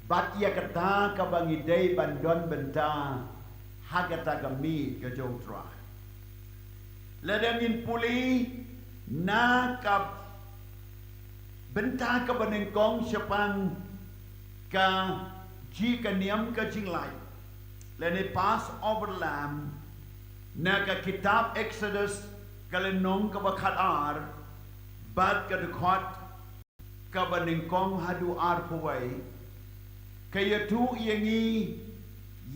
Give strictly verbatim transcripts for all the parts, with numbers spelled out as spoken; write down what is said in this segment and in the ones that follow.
bad ïa kata kaba ngi dei ban don bynta ha kata ka miet ka jong U Trai. Lada ngin pule na ka bynta kaba nyngkong shaphang ka jingkyrmen ka jinglait lane Passover Lamb, na ka kitab Exodus ka lynnong kaba khatar bad ka dkhot kaba nyngkong haduh arphew wei, ka ïathuh ïa ngi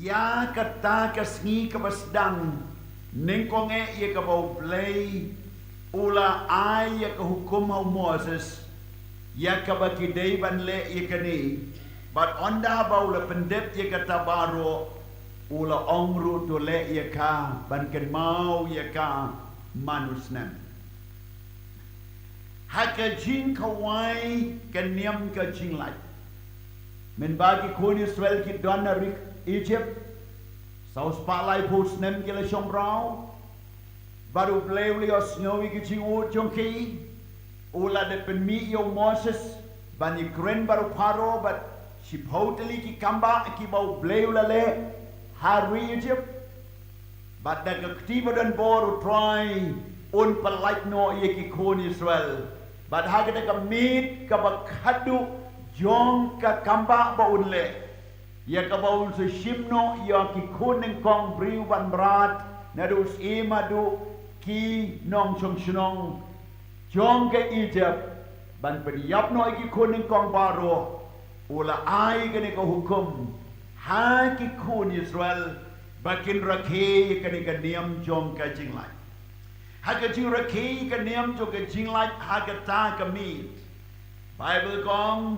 ïa kata ka sngi kaba sdang nyngkong eh ïa kaba U Blei u la ai ïa ka hukum ha u Moses, ïa kaba ki dei ban leh ïa kane, bad ynda ba u la pyndep ïa kata baroh, u la ong ruh to leh ïa ka ban kynmaw ïa ka man u snem. Ha ka jingkhawai ka niam ka jinglait, mynba ki khun Israel ki don ha ri Egypt, saw spah laiphew snem ki la shong rau, bad U Blei u la ïohsngew ïa ki jingud jong ki, u la dep pynmih ïa u Moses ban ïakren bad u Pharaoh bad shiphew tylli ki kambah kiba U Blei u la leh ha ri Egypt. Bad da ka kti ba donbor U Trai un pyllait noh ïa ki khun Israel. Bad ha kata ka miet kaba khadduh jong ka kambah ba un leh, ïa kaba un sa shim noh ïa ki khun nyngkong briew ban mrad naduh u syiem haduh ki nongshong shnong jong ka Egypt, ban pynïap noh ïa ki khun nyngkong baroh, u la ai kane ka hukum ha ki khun Israel ba kin rakhe ïa kane ka niam jong ka jinglait. Ha ka jingrakhe ïa ka niam jong ka jinglait ha kata ka miet, Baibl ka ong,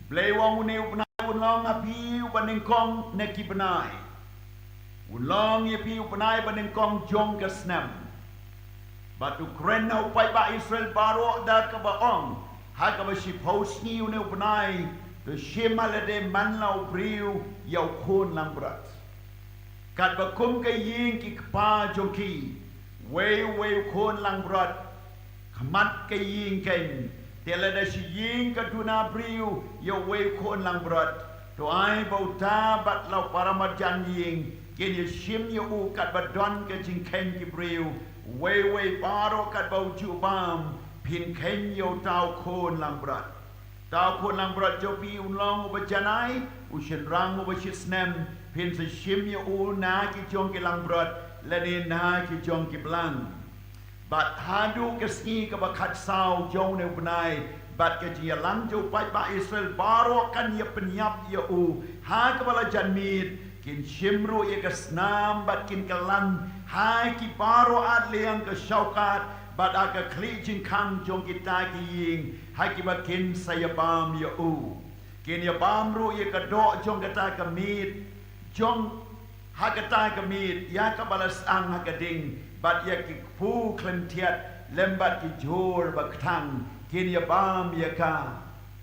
Blei u ong, une u bnai un long ha phi uba nyngkong na ki bnai. Un long ïa phi u bnai ba nyngkong jong ka snem. Bad to kren ha u paidbah Israel baroh da kaba ong, ha kaba shiphew sngi une u bnai, to shim ha lade man la u briew ïa u khun langbrot. Katba kum ka ïing ki kpa jong ki, uwei uwei u khun langbrot, khmat ka ïing kein. Te lada shi ïing ka duna briew ïa uwei u khun langbrot, to ai ba uta bad la u paramarjan ïing kin ïa shim ïa u katba don ka jingkheiñ ki briew. Uwei uwei baroh katba u ju bam, phin kheiñ ïa uta u khun langbrot. Uta u khun langbrot jong phi un long uba janai, u shynrang uba shit snem, phin sa shim ïa u na ki jong ki langbrot lane na ki jong ki blang. Bad haduh ka sngi kaba khatsaw jong une u bnai, bad ka jingïalang jong u paidbah Israel baroh kan ïa pynïap ïa u ha kaba la jan miet, kin shim ruh ïa ka snam bad kin kylan ha ki baroh ar liang ka shaukat bad ha ka khlieh jingkhang jong kita ki ïing ha kiba kin sa ïa bam ïa u. Kin ïa bam ruh ïa ka doh jong kata ka miet, jong ha kata ka miet ïa kaba la sdang ha ka ding, bad ïa ki kpu khlem thiat lem bad ki jhur ba kthang, kin ïa bam ïa ka.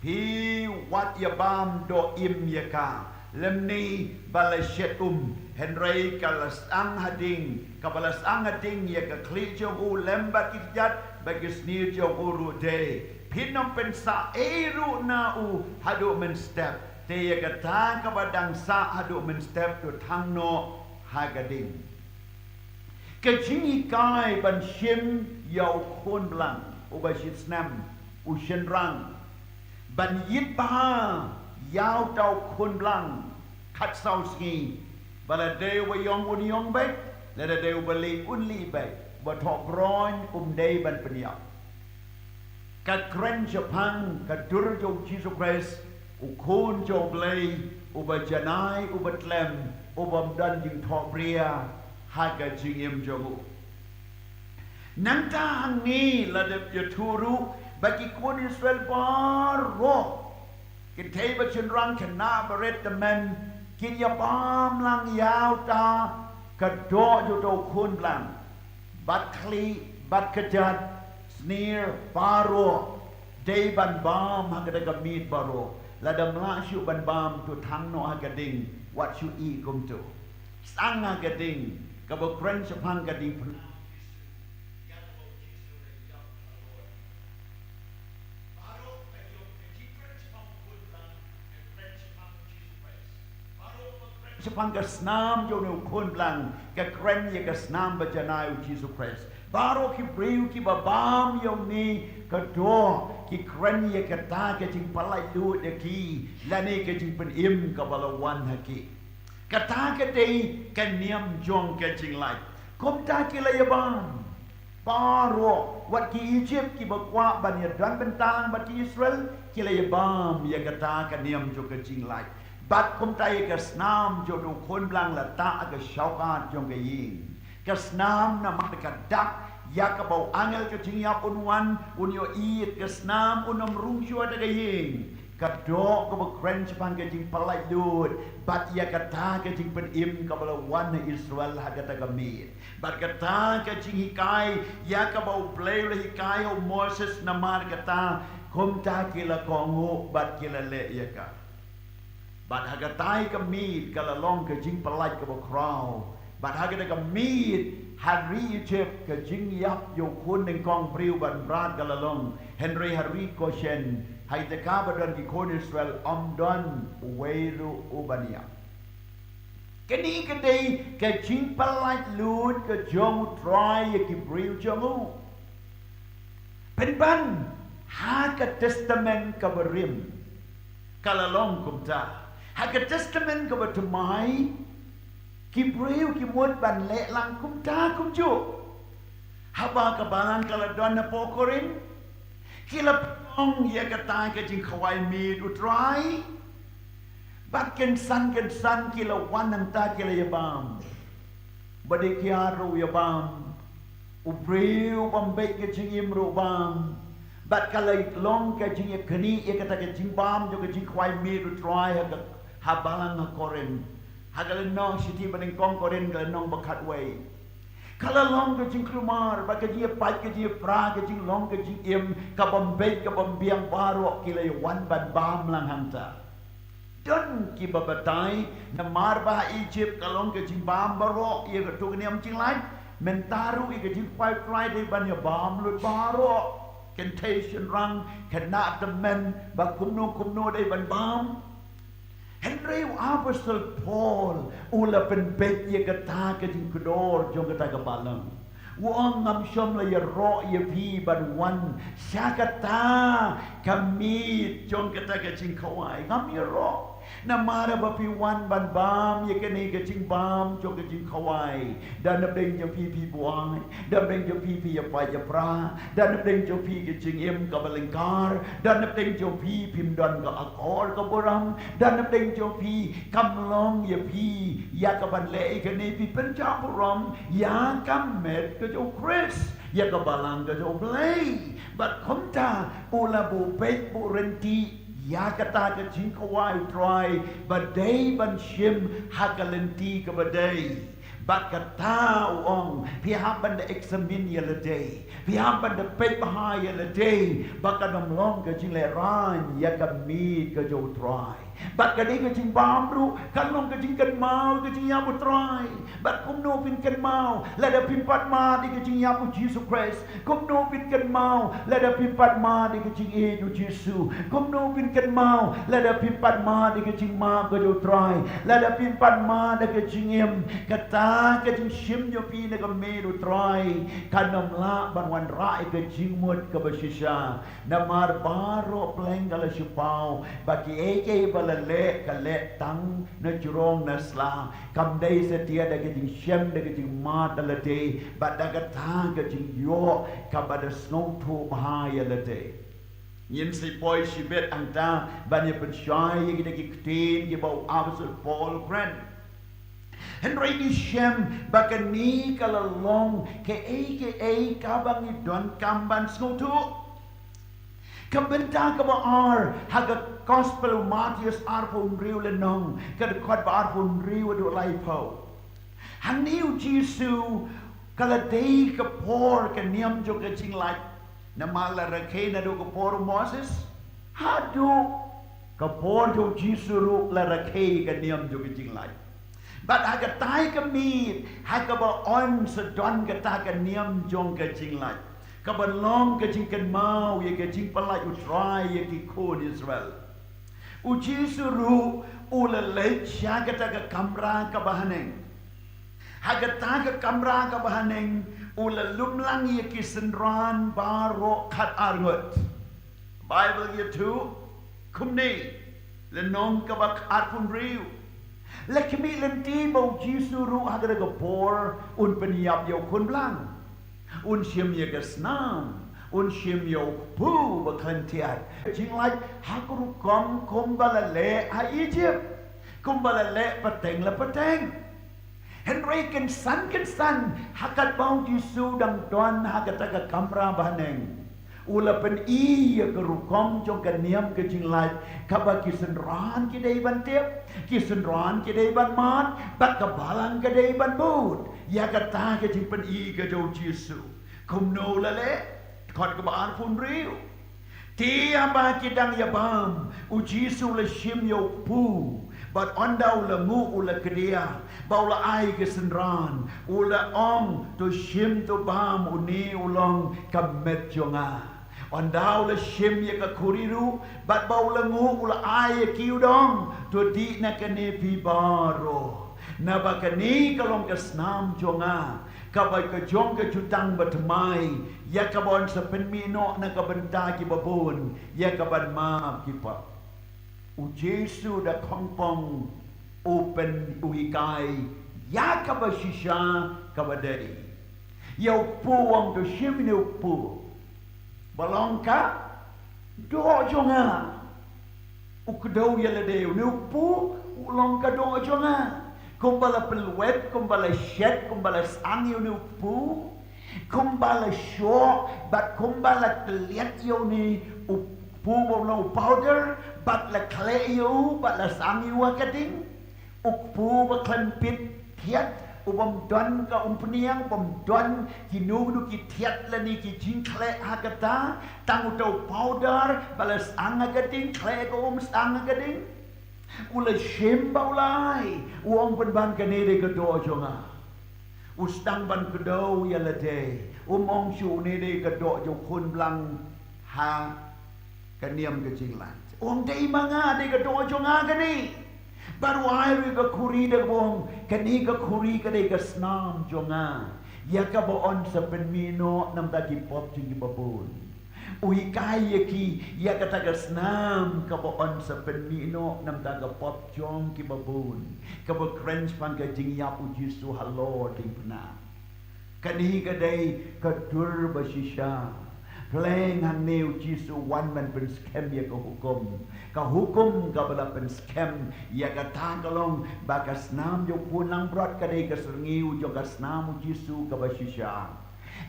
Phi wat ïa bam doh im ïa ka lymne ba la shet um, hynrei ka la sdang ha ding, kaba la sdang ha ding ïa ka khlieh jong u lem bad ki kjat bad ki snier jong u ruh de. Phin ym pynsah ei ruh na u haduh mynstep, te ïa kata kaba dang sah haduh mynstep to thang noh ha ka ding. Ka jinghikai ban shim ïa u khun blang uba shit snem, u shynrang, ban ïit bha ïa uta u khun blang khatsaw sngi, ba lada dei uba ïong un ïong beit, lada dei uba lieh un lieh beit, uba thoh broin um dei ban pynïap. Ka kren shaphang ka dur jong u Jisu Khrist, u Khun jong u Blei, uba janai, uba tlem, uba ym don jingthohbria ha ka jingim jong u. Nangta hangne la dep ïathuh ruh ba ki khun Israel baroh, kynthei bad shynrang, khynnah barit tymmen, kin ïa bam lang ïa uta ka doh jong uta u khun blang. Bad khlieh, bad kjat, snier, baroh dei ban bam ha kata ka miet baroh. Lada ym lah shuh ban bam to thang noh ha ka ding, wat shu ïeh kumto. Sdang ha ka ding, kaba kren shaphang ka ding pynah. Baroh ka ïoh ka jingkren shaphang u khun blang, ka kren shaphang u Jisu. shaphang ka snam jong une u khun blang, ka kren ïa ka snam ba janai u Jisu Khrist. Baroh ki briew kiba bam ïa une ka doh ki kren ïa kata ka jingpyllait lut ïa ki, lane ka jingpynim kaba la wan ha ki. Kata ka dei ka niam jong ka jinglait. Kumta ki la ïa bam. Baroh, wat ki Egypt kiba kwah ban ïa don bynta lang bad ki Israel, ki la ïa bam ïa kata ka niam jong ka jinglait. Bad kumta ïa ka snam jong u khun blang la tah ha ka shaukat jong ka ïing. Ka snam namar ka dak ïa kaba u angel ka jingïap un wan, un ïohi ïa ka snam, un ym rung shuwa da ka ïing. Ka doh kaba kren shaphang ka jingpyllait lut bad ïa kata ka jingpynim kaba la wan ha Israel ha kata ka miet. Bad kata ka jinghikai ïa kaba U Blei u la hikai ha u Moses, namar kata kumta ki la kohnguh bad ki la leh ïa ka. Bad ha katai ka miet ka la long ka jingpyllait kaba khraw. Bad ha kata ka miet ha ri Egypt ka jingïap ïa u khun nyngkong briew ban mrad ka la long. Hynrei ha ri Goshen, ha kata kaba don ki khun Israel, ym don uwei ruh uban ïap. Kane ka dei ka jingpyllait lut ka jong U Trai ïa ki briew jong u. Pynban, ha ka Testament kaba rim ka la long kumta. Ha ka Testament kaba thymmai, ki briew ki mut ban leh lang kumta kumjuh. Haba ka balang ka la don hapoh Korinth, ki la pynlong ïa kata ka jingkhawai miet U Trai. Bad kynsan kynsan ki la wan hangta ki la ïa bam. Ba dei ki ruh ïa bam. U briew bym beit ka jingim ruh bam. Bad ka la long ka jingïaknieh ïa kata ka jingbam jong ka jingkhawai miet U Trai ha ka, ha balang ha Korinth. Ha ka lynnong shithi ba nyngkong Korinth ka lynnong ba khatwei. Ka la long ka jingkulmar, bad ka jingïapait, ka jingïapra, ka jinglong, ka jingim, ka bym beit, ka bym biang baroh ki la ïa wan ban bam lang hangta. Don kiba batai, namar ba ha Egypt ka long ka jingbam baroh ïa kato ka niam jinglait, mynta ruh ïa ka jingkhawai U Trai dei ban ïa bam lut baroh. Kynthei shynrang, khynnah tymmen, ba kumno kumno dei ban bam. Hynrei u Apostol Paul u la pynbeit ïa kata ka jingkordor jong kata ka balang. U ong ngam shym la ïaroh ïa phi ban wan sha kata ka miet jong kata ka jingkhawai. Ngam ïaroh. Namar ba phi wan ban bam ïa kane ka jingbam jong ka jingkhawai. Da napdeng jong phi phi buaid, da napdeng jong phi phi ïapait ïapra, da napdeng jong phi ka jingim kaba lyngkar, da napdeng jong phi phim don ka akor ka burom, da napdeng jong phi kam long ïa phi ïa kaban leh ïa kane, phi pynjah burom ïa ka met ka jong U Khrist, ïa ka balang ka jong U Blei. Bad kumta u la buh peit buh rynti ïa kata ka jingkhawai U Trai ba dei ban shim ha ka lynti kaba dei. Bad kata u ong, phi hap ban da examine ïa lade, phi hap ban da peit bha ïa lade, ba kan ym long ka jinglehraiñ ïa ka miet ka jong U Trai. Bad ka dei ka jingbam ruh kan long ka jingkynmaw ka jingïap U Trai. Bad kumno phin kynmaw lada phim pat mad ïa ka jingïap U Jisu Khrist? Kumno phin kynmaw lada phim pat mad ïa ka jingïeit U Jisu? Kumno phin kynmaw lada phim pat mad ïa ka jingmap ka jong U Trai? Lada phim pat mad ïa ka jingim, kata ka jingshim jong phi na ka miet U Trai kan ym lah ban wanrah ïa ka jingmut kaba shisha. Namar baroh pleng ka la shu paw ba kiei kiei ba la leh ka leh tang na jrong na sla. Kam dei satia da ka jingshem, da ka jingmad da lade, bad da kata ka jingïoh kaba da sngewthuh bha ïa lade. Ngin sa poi shibit hangta ban ïa pynshai ïa kita ki ktien kiba u Apostol Paul u kren. Hynrei ngi shem ba kane ka la long kaei kaei kaba ngi donkam ban sngewthuh. Ka bynta kaba ar ha ka Gospel u Mathaios arphew hynriew lynnong, ka dkhot ba arphew hynriew haduh laiphew. Hangne u Jisu ka la dei ka por ka niam jong ka jinglait. Namar la rakhe naduh ka por u Moses haduh ka por jong u Jisu ruh la rakhe ka niam jong ka jinglait. Bad ha katai ka miet ha kaba yn sa don kata ka niam jong ka jinglait, kaban long ka jingkynmaw ïa ka jingpyllait U Trai ïa ki khun Israel, u Jisu ruh U la leit sha kata ka kamra kaba haneng. Ha kata ka kamra kaba haneng, u la lumlang ïa ki synran baroh khatar ngut. Baibl ïathuh kumne, lynnong kaba arphew hynriew. La khmih lynti ba U Jisu ruh ha kata ka por un pynïap ïa u khun blang. Un shim ïa ka snam, un shim ïa u kpu ba khlem thiat. Jinglait ha ka rukom kumba la leh ha Egypt, kumba la leh pateng la pateng. Hynrei kynsan kynsan, ha katba U Jisu dang don ha kata ka kamra ba haneng, u la pyni ïa ka rukom jong ka niam ka jinglait, kaba ki synran ki dei ban tip, ki synran ki dei ban mad, bad ka balang ka dei ban bud ïa kata ka jingpyni ka jong U Jisu. Kumno la leh? Dkhot kaba arphew hynriew. Te haba ki dang ïa bam, U Jisu u la shim ïa u kpu, bad ynda u la nguh u la kdiah, bad u la ai ki synran, u la ong, "To shim to bam, une u long ka met jong nga." Ynda u la shim ïa ka khuri ruh, bad ba u la nguh u la ai ïa ki, u ong, "To dih na kane phi baroh. Naba kane ka long ka snam jong nga, kaba ka jong ka jutang bathymmai, ïa kaban sa pynmih noh na ka bynta kiba bun, ïa kaban map ki pap." U Jisu da khongpong u pyn u hikai ïa kaba shisha kaba dei. Ïa u kpu, u ong, "To shim ïa une u kpu, ba long ka doh jong nga." U kdew ïa lade, une u kpu u long ka doh jong nga. Kumba la pynlwet, kumba la shet, kumba la sang ïa une u kpu, kumba la shoh, bad kumba la klet ïa une u kpu ba long u powder, bad la khleh ïa u, bad la sang ïa u ha ka ding. U kpu ba khlem pit thiat, u bym don ka umphniang, bym don kino kino ki thiat lane ki jingkhleh ha kata, tang uta u powder ba la sang ha ka ding, khleh ka um, sang ha ka ding. U la shim bad u la ai, u ong, "Pynban, kane dei ka doh jong nga." U sdang ban kdew ïa lade, um ong shuh, "Une dei ka doh jong u khun blang ha ka niam ka jinglait." U ong, "Dei ma nga, dei ka doh jong nga kane." Bad u ai ruh ïa ka khuri da kaba ong, "Kane ka khuri ka dei ka snam jong nga, ïa kaba yn sa pynmih noh na ka bynta ki pop jong kiba bun." U hikai ïa ki ïa kata ka snam kaba yn sa pynmih noh na ka bynta ka pop jong kiba bun, kaba kren shaphang ka jingïap U Jisu halor diengphna. Kane ka dei ka dur ba shisha. Pyrshang hangne U Jisu u wan ban pynskhem ïa ka hukum. Ka hukum kaba la pynskhem ïa kata ka long ba ka snam jong u khun langbrot ka dei ka syrngiew jong ka snam U Jisu kaba shisha.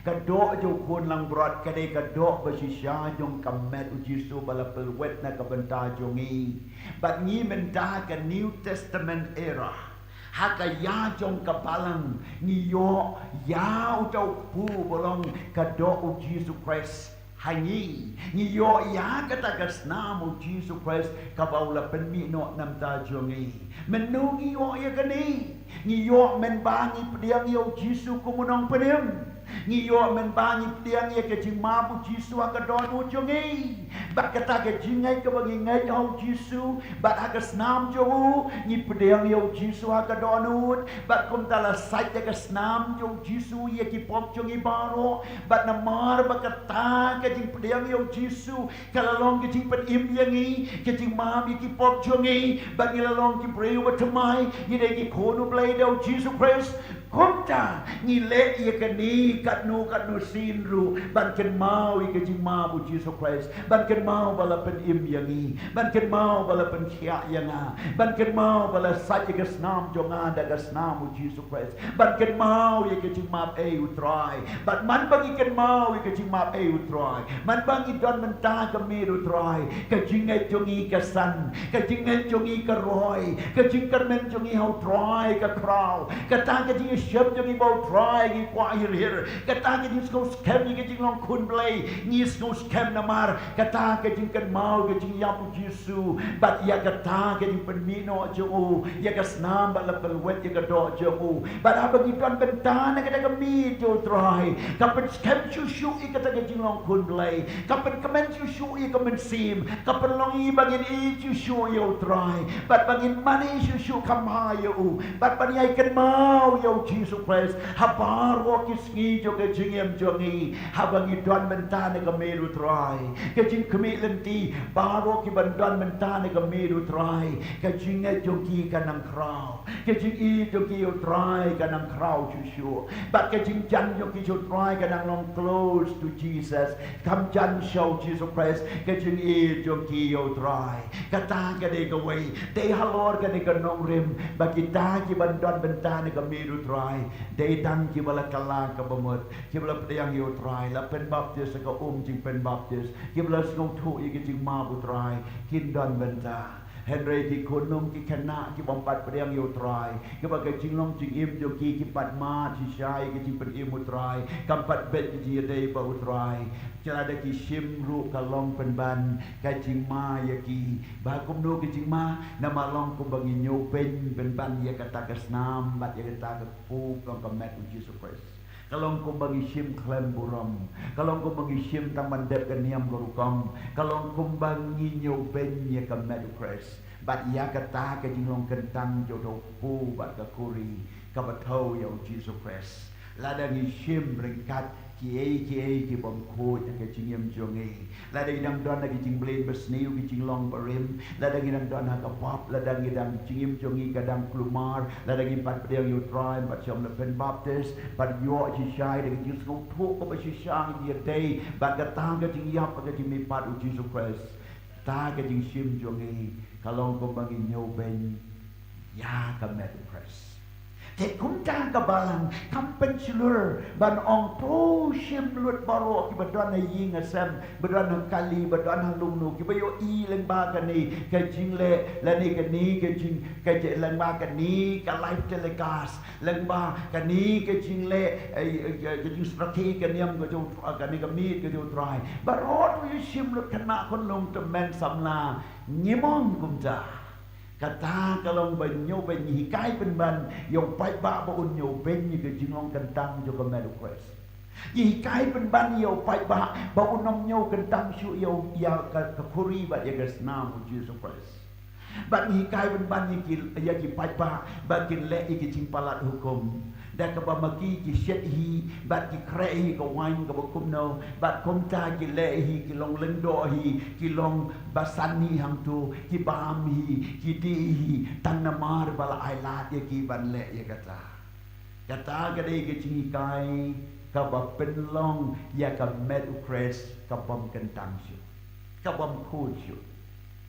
Ka doh jong u khun langbrot ka dei ka doh ba shisha jong ka met U Jisu ba la pynlwet na ka bynta jong ngi. Bad ngi mynta ka New Testament era, ha ka ïa jong ka balang, ngi ïoh ïa uta u kpu ba long ka doh U Jisu Khrist ha ngi. Ngi ïoh ïa kata ka snam U Jisu Khrist kaba u la pynmih noh na ka bynta jong ngi. Mynno ngi ïoh ïa kane? Ngi ïoh mynba ngi pdiang ïa U Jisu kum u nongpynim. Ngi ïoh mynba ngi pdiang ïa ka jingmap U Jisu ha ka dohnud jong ngi. Bad kata ka jingngeit kaba ngi ngeit ha U Jisu, bad ha ka snam jong u, ngi pdiang ïa U Jisu ha ka dohnud, bad kumta la sait ïa ka snam jong U Jisu ïa ki pop jong ngi baroh, bad namar ba kata ka jingpdiang ïa U Jisu ka la long ka jingpynim ïa ngi, ka jingmap ïa ki pop jong ngi, bad ngi la long ki briew bathymmai, ngi dei ki khun U Blei da U Jisu Khrist. Kumta ngi leh ïa kane katno katno sien ruh ban kynmaw ïa ka jingmap U Jisu Khrist, ban kynmaw ba la pynim ïa ngi, ban kynmaw ba la pynkhiah ïa nga, ban kynmaw ba la sait ïa ka snam jong nga da ka snam U Jisu Khrist, ban kynmaw ïa ka jingmap ei U Trai. Bad man ba ngi kynmaw ïa ka jingmap ei U Trai, man ba ngi don mynta ka miet U Trai, ka jingngeit jong ngi ka san, ka jingngeit jong ngi ka roi, ka jingkyrmen jong ngi ha U Trai ka khraw. Kata ka jingïashem jong ngi ba U Trai ngi kwah hir hir. Kata ka jingsngewskhem ïa ka jinglong khun Blei ngi sngewskhem namar ka kata ka jingkynmaw ka jingïap u Jisu, bad ïa kata ka jingpynmih noh jong u ïa ka snam bad la pynwit ïa ka doh jong u. Bad haba ngi don bynta na kata ka miet jong u Trai, ka pynskhem shuh shuh ïa kata ka jinglong khun Blei, ka pynkmen shuh shuh ïa ka mynsiem, ka pynlong ïa ba ngin ïeit shuh shuh ïa u Trai, bad ba ngin mane shuh shuh kham bha ïa u, bad ban ïai kynmaw ïa u Jisu Khrist ha baroh ki sngi jong ka jingim jong ngi. Haba ngi don bynta na ka miet u Trai, ka jingkhmih lynti, baroh ki ban don bynta na ka miet u Trai, ka jingngeit jong ki ka nang khraw, ka jingïeit jong ki ïa u Trai ka nang khraw shuh shuh, bad ka jingjan jong ki sha u Trai ka nang long close to Jesus, kham jan sha u Jisu Khrist, ka jingïeit jong ki ïa u Trai. Kata ka dei kawei, dei halor kane ka nongrim, ba kita ki ban don bynta na ka miet u Trai, dei tang ki ba la kylla ka bamut, ki ba la pdiang ïa u Trai, la pynbaptis ha ka um jingpynbaptis, ki ba la sngewthuh ïa ka jingmap u Trai, kin don bynta. Hynrei ki khunlung ki khynnah ki bym pat pdiang ïa u Trai, kiba ka jinglong jingim jong ki ki pat mad shisha ïa ka jingpynim u Trai, kam pat bit ka jingïadei bad u Trai. Lada ki shim ruh ka long pynban ka jingma ïa ki. Ba kumno ka jingma? Namar long kumba ngi ñiewbeiñ pynban ïa kata ka snam bad ïa kata ka kpu jong ka met u Jisu Khrist. Ka long kumba ngi shim khlem burom. Ka long kumba ngi shim tang ban dep ka niam ka rukom. Ka long kumba ngi ñiewbeiñ ïa ka met u Khrist. Bad ïa kata ka jinglong kyntang jong uta u kpu bad ka khuri, kaba thew ïa u Jisu Khrist. Lada ngi shim ryngkat kiei kiei ki bym khuid ha ka jingim jong ngi, lada ngi dang don ha ka jingblei basniew, ka jinglong barim, lada ngi dang don ha ka pop, lada ngi dang jingim jong ngi ka dang kulmar, lada ngi pat pdiang ïa u Trai, pat shym la pynbaptis, pat ïoh shisha da ka jingsngewthuh kaba shisha ngi ïadei bad kata ka jingïap, ka jingmihpat u Jisu Khrist. Ta ka jingshim jong ngi ka long kumba ngi ñiewbeiñ ïa ka met u Khrist. Te kumta ka Balang kam pynshlur ban ong, to shim lut baroh kiba don ha ïing ha sem, ba don ha kali, ba don ha lungno, kiba ïohi lyngba kane ka jingleh lane kane ka jing, ka jing, lyngba kane ka live telecast, lyngba kane ka jingleh, eh, eh, ka jingshakri ka niam ka jong, kane ka miet ka jong u Trai. Baroh to ïa shim lut khynnah khunlung tymmen samla. Ngim ong kumta. Kata ka long ba ñiewbeiñ, ngi hikai pynban ïa u paidbah ba un ñiewbeiñ ïa ka jinglong kyntang jong ka met u Khrist. Ngi hikai pynban ïa u paidbah ba un ym ñiew kyntang shuh ïa u, ïa ka, ka khuri bad ïa ka snam u Jisu Khrist. Bad ngi hikai pynban ïa ki, ïa ki paidbah ba kin leh ïa ki jingpalat hukum. Da kaba ma ki ki shet hi, bad ki khreh hi ka waiñ kaba kumno, bad kumta ki leh hi, ki long lyngdoh hi, ki long basan hi hangto, ki bam hi, ki dih hi, tang namar ba la ailad ïa ki ban leh ïa kata. Kata ka dei ka jinghikai kaba pynlong ïa ka met u Khrist ka bym kyntang shuh, ka bym khuid shuh.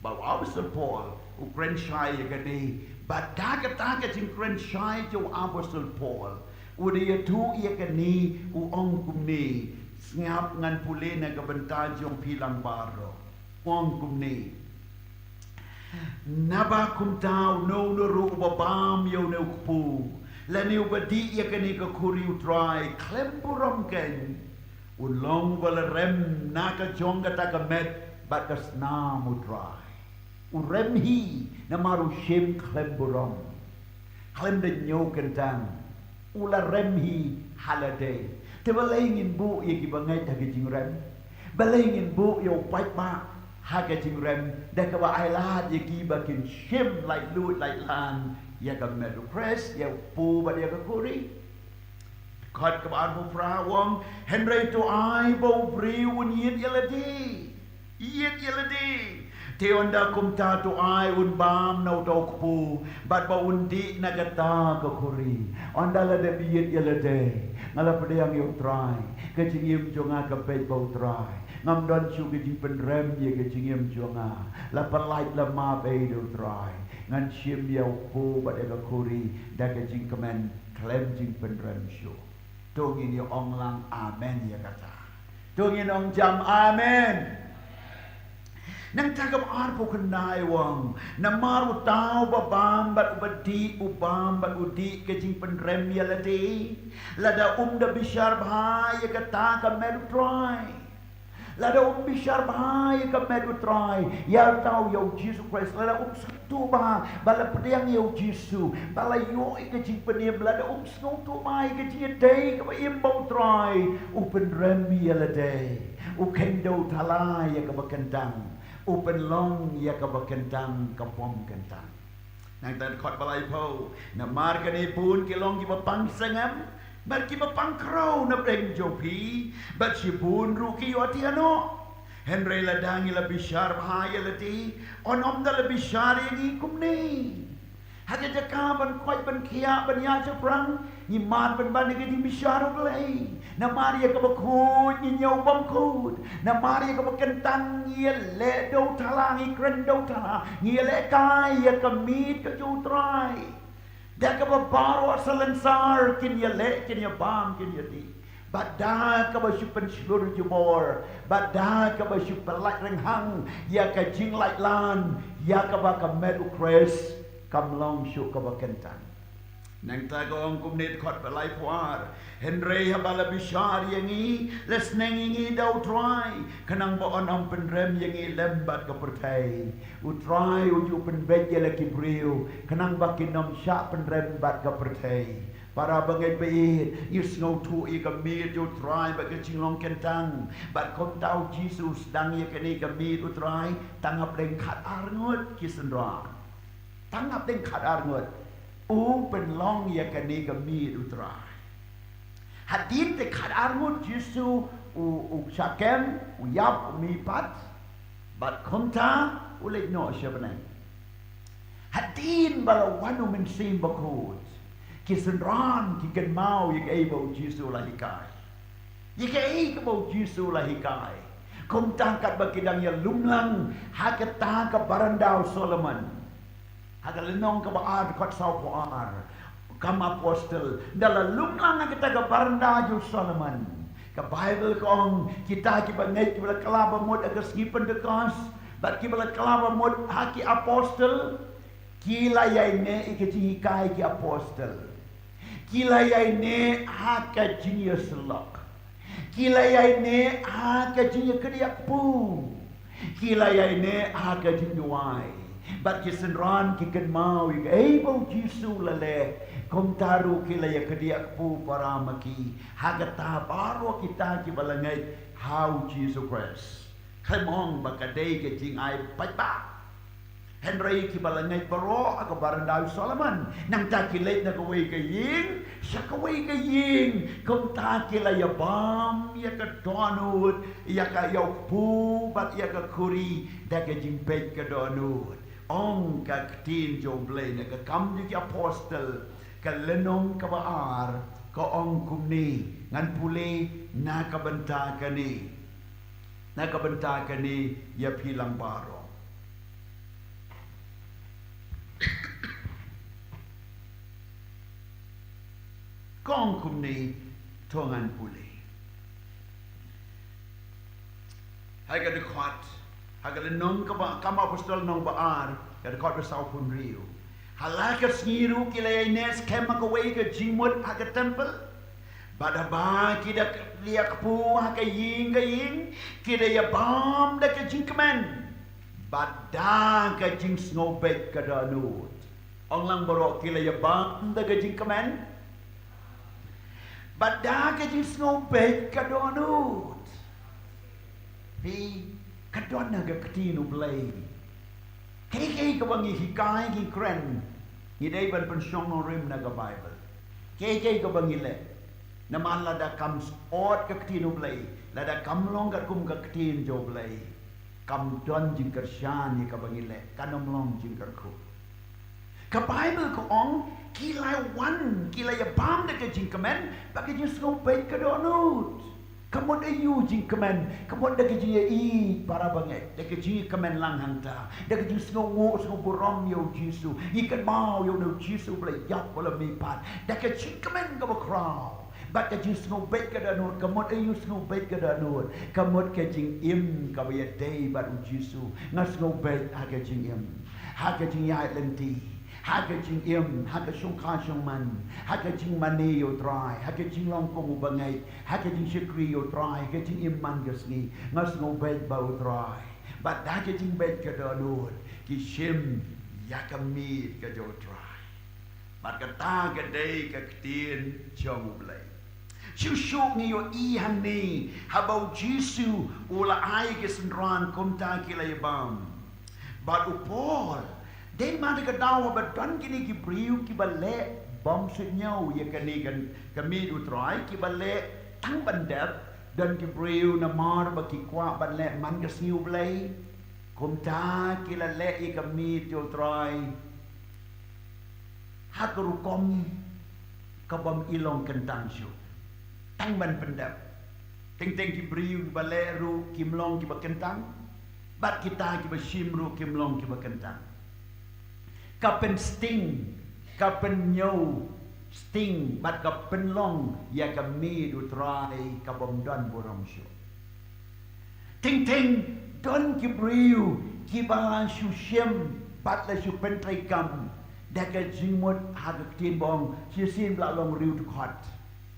Ba u Apostol Paul u kren shai ïa kane, bad da kata ka jingkren shai jong u Apostol Paul, u da ïathuh ïa kane, u ong kumne, sngap ngan pule na ka bynta jong phi lang baroh. U ong kumne. Naba kumta uno uno ruh uba bam ïa une u kpu, lane uba dih ïa kane ka khuri u Trai khlem burom keiñ, un long uba la rem na ka jong kata ka met bad ka snam u Trai. U rem hi namar u shim khlem burom, khlem da ñiew kyntang. U la rem hi ha lade. Te balei ngin buh ïa kiba ngeit ha ka jingrem? Balei ngin buh ïa u paidbah ha ka jingrem da kaba ailad ïa ki ba kin shim laitluid laitlang ïa ka met u Khrist, ïa u kpu bad ïa ka khuri? Dkhot kaba arphew phra u ong, hynrei to ai ba u briew un ïit ïa lade. Ïit ïa lade. Te ynda kumta to ai un bam na uta u kpu, bad ba un dih na kata ka khuri. Ynda la dep ïit ïa lade, nga la pdiang ïa u Trai, ka jingim jong nga ka peit ba u Trai. Ngam don shuh ka jingpynrem ïa ka jingim jong nga. La pyllait la map ei da u Trai. Ngan shim ïa u kpu bad ïa ka khuri da ka jingkmen khlem jingpynrem shuh. To ngin ïa ong lang amen ïa kata. To ngin ong jam amen. Nangta kaba arphew khyndai u ong, namar uta uba bam bad uba dih, u bam bad u dih ka jingpynrem ïa lade, lada um da bishar bha ïa kata ka met u Trai. Lada um bishar bha ïa ka met u Trai, ïa uta u, ïa u Jisu Khrist, lada um sngewthuh bha ba la pdiang ïa u Jisu, ba la ïoh ïa ka jingpynim, lada um sngewthuh bha ïa ka jingïadei kaba im bad u Trai, u pynrem ïa lade, u kheiñ da u thala ïa kaba kyntang, u pynlong ïa kaba kyntang ka bym kyntang. Nangta dkhot ba laiphew, namar kane bun ki long kiba pang sngem bad kiba pang khrew na pdeng jong phi, bad shibun ruh ki ïoh thiah noh. Hynrei lada ngi la bishar bha ïa lade, un ym da la bishar ïa ngi kumne. Ha ka jaka ban koit ban khiah ban ïaid shaphrang, ngi mad ban ban ïa ka jingbishar U Blei. Namar ïa kaba khuid ngi ñiew bymkhuid. Namar ïa kaba kyntang ngi ïaleh da u thala, ngi kren da u thala, ngi ïalehkai ïa ka miet ka jong u Trai. Da kaba baroh salonsar kin ïaleh, kin ïabam, kin ïadih. Bad da kaba shu pynshlur jubor, bad da kaba shu pyllait rynghang ïa ka jinglaitlan, ïa kaba ka met u Khrist kam long shuh kaba kyntang. Nangta ka ong kumne dkhot ba laiphew ar. Hynrei haba la bishar ïa ngi, la sneng ïa ngi da u Trai, khnang ba un ym pynrem ïa ngi lem bad ka pyrthei. U Trai u ju pynbeit ïa la ki briew, khnang ba kin ym shah pynrem bad ka pyrthei. Para bangeit baieit, ngi sngewthuh ïa ka miet jong u Trai bad ka jinglong kyntang. Bad kumta u Jisu u sdang ïa kane ka miet u Trai, tang hapdeng khatar ngut ki synran. Tang hapdeng khatar ngut. U pynlong ïa kane ka miet u Trai. Hadien te khatar ngut Jisu u, u shah kem, u ïap, u mihpat. Bad kumta u leit noh sha bneng. Hadien ba la wan u Mynsiem Bakhuid, ki synran ki kynmaw ïa kaei ba u Jisu u la hikai. Ïa kaei kaba u Jisu u la hikai. Kumta katba ki dang ïalum lang ha kata ka baranda u Solomon. Ha ka lynnong kaba ar dkhot sawphew ar. Kam Apostol, da la lum lang ha kata ka baranda jong u Solomon. Ka Baibl ka ong, kita kiba ngeit, kiba la kylla ba mut ha ka sngi Pentekost, bad kiba la kylla ba mut ha ki apostol, ki la ïaineh ïa ka jinghikai ki apostol. Ki la ïaineh ha ka jingïasyllok. Ki la ïaineh ha ka jingïakdiah kpu. Ki la ïaineh ha ka jingduwai. Bad ki synran ki kynmaw ïa kaei ba u Jisu u la leh. Kumta ruh ki la ïakdiah kpu para ma ki. Ha kata baroh kita kiba la ngeit ha u Jisu Khrist. Khlem ong ba ka dei ka jingai paidbah. Hynrei kiba la ngeit baroh ha ka baranda u Solomon. Nangta ki leit na kawei ka ïing sha kawei ka ïing. Kumta ki la ïabam ïa ka dohnud, ïa ka ïa u kpu bad ïa ka khuri da ka jingpeit ka dohnud. Ong ka ktien jong u Blei na ka Kam jong ki Apostol, ka lynnong kaba ar, ka ong kumne, ngan pule na ka bynta kane. Na ka bynta kane ïa phi lang baroh. Ka ong kumne, to ngan pule. Ha ka dkhot, ha ka lynnong kaba, Kam Apostol lynnong ba ar, ka dkhot ba sawphew hynriew. Ha la ka sngi ruh ki la ïaineh skhem ha kawei ka jingmut ha ka templ. Bad haba ki da ïakdiah kpu ha ka ïing ka ïing, ki da ïabam da ka jingkmen. Bad da ka jingsngewbeit ka dohnud. Ong lang baroh, ki la ïabam da ka jingkmen. Bad da ka jingsngewbeit ka dohnud. Phi, ka don ha ka ktien u Blei. Kaei kaei kaba ngi hikai ngi kren, ngi dei ban pynshong nongrim na ka Baibl. Kaei kaei kaba ngi leh. Namar lada kam sot ka ktien u Blei, lada kam long katkum ka ktien jong u Blei, kam don jingkyrshan ïa kaba ngi leh, kan ym long jingkyrkhu. Ka Baibl ka ong, ki la wan, ki la ïabam da ka jingkmen, bad ka jingsngewbeit ka dohnud. Ka mut aïu jingkmen, ka mut da ka jingïaieit para bangeit, da ka jingkmen lang hangta, da ka jingsngewnguh, sngewnguh burom ïa u Jisu, ïa ka kynmaw ïa u Jisu ba la ïap, ba la mihpat, da ka jingkmen kaba khraw. Bad ka jingsngewbeit ka dohnud, ka mut aïu sngewbeit ka dohnud, ka mut ka jingim kaba ïadei bad u Jisu, nga sngewbeit ha ka jingim, ha ka jingïaid lynti, Ha ka jingim, ha ka shongkha shongman, ha ka jingmane ïa U Trai, ha ka jinglong kum u bangeit, ha ka jingshakri ïa U Trai, ha ka jingim man ka sngi, nga sngewbha ba U Trai. Bad da ka jingbha ka dohnud, ki shim ïa ka miet ka jong U Trai. Bad kata ka dei ka ktien jong U Blei. Shuh shuh ngi ïohi hangne, haba U Jisu u la ai ki synran kumta ki la ïa bam. Bad u Paul, dei ma da ka daw ba don kine ki briew kiba leh bymsuidñiew ïa kane ka, ka miet U Trai, kiba leh tang ban dep, don ki briew namar ba ki kwah ban leh man ka sngi U Blei. Kumta ki la leh ïa ka miet U Trai ha ka rukom ka bym i long kyntang shuh. Tang ban pyndep. Teng teng ki briew kiba leh ruh kim long kiba kyntang. Bad kita kiba shim ruh kim long kiba kyntang. Ka pynsting, ka pynñiew sting, bad ka pynlong ïa ka miet U Trai ka bym don burom shuh. Teng teng don ki briew kiba la shu shim bad la shu pyntreikam da ka jingmut ha ka ktien ba ong, shisien ba la long riewdkhot,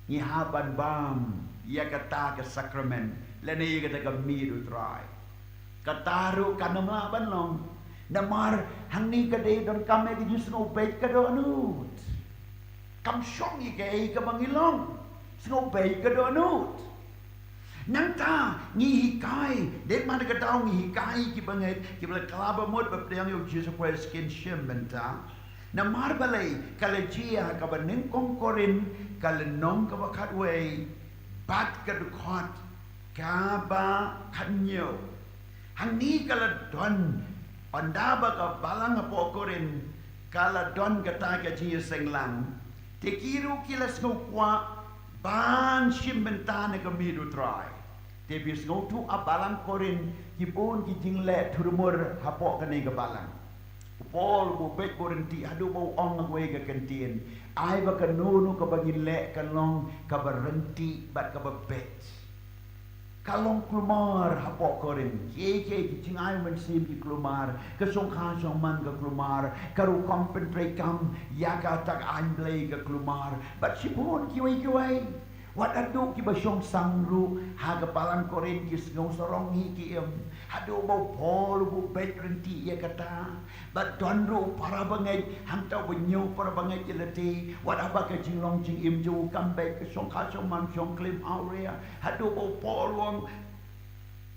ngi hap ban bam ïa kata ka sakramen lane ïa kata ka miet U Trai. Kata ruh kam lah ban long. Namar hangne ka dei donkam ïa ka jingsngewbha ka dohnud. Kam shong ïa kaei kaba ngi long. Sngewbha ka dohnud. Nangta ngi hikai, dei ma da ka daw ngi hikai ki bangeit kiba la kylla bamut baptiang ïa U Jisu Khrist kin shim bynta. Namar balei? Ka la jia ha kaba nyngkong Korinth, ka lynnong kaba khatwei bad ka dkhot kaba khathynñiew. Hangne ka la don, ynda ba ka balang hapoh Korinth ka la don kata ka jingïaseng lang, te ki ruh ki la sngewkwah ban shim bynta na ka miet U Trai. Te phi sngewthuh, ha balang Korinth ki bun ki jingleh thurmur hapoh kane ka balang. U Paul u bud beit, u ryntih haduh ba u ong ha kawei ka kyntien, ai ba kano kano kaba ngin leh kan long kaba ryntih bad kaba beit. Ka long kulmar hapoh Korinth. Kiei kiei ki jingai mynsiem ki kulmar, ka shongkha shongman ka kulmar, ka rukom pyntreikam ïa kata ka aiñ Blei ka kulmar. Bad shibun kiwei kiwei. Wat haduh kiba shong sang ruh ha ka balang Korinth ki sngewsarong hi ki im. Haduh ba u Paul u bud beit ryntih ïa kata. Bad don ruh u para bangeit, hangta uba ñiew para bangeit ïa lade. Wat haba ka jinglong jingim jong u kam beit, ka shongkha shongman shong klim awria. Haduh ba u Paul u ong,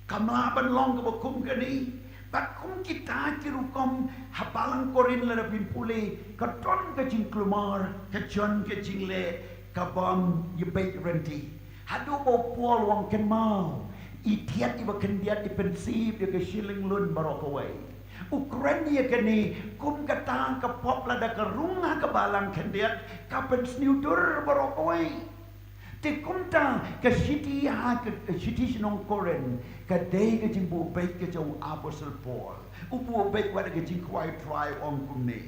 kam lah ban long kaba kum kane. Bad kum kita ki rukom ha balang Korinth lada phin pule, ka don ka jingkulmar, ka don ka jingleh ka bym ïabeit ryntih. Haduh ba u Paul u ong kynmaw, i thied iba khyndiat i pynshitom ïa ka shilynglun baroh kawei. U kren ïa kane, kum kata ka pop lada ka rung ha ka balang khyndiat, ka pynsniew dur baroh kawei. Te kumta ka shithi ha ka, ka shithi sha ki nong Korinth ka dei ka jingbuh beit ka jong u Apostol Paul. U buh beit wat ka jingkhawai Trai, u ong kumne.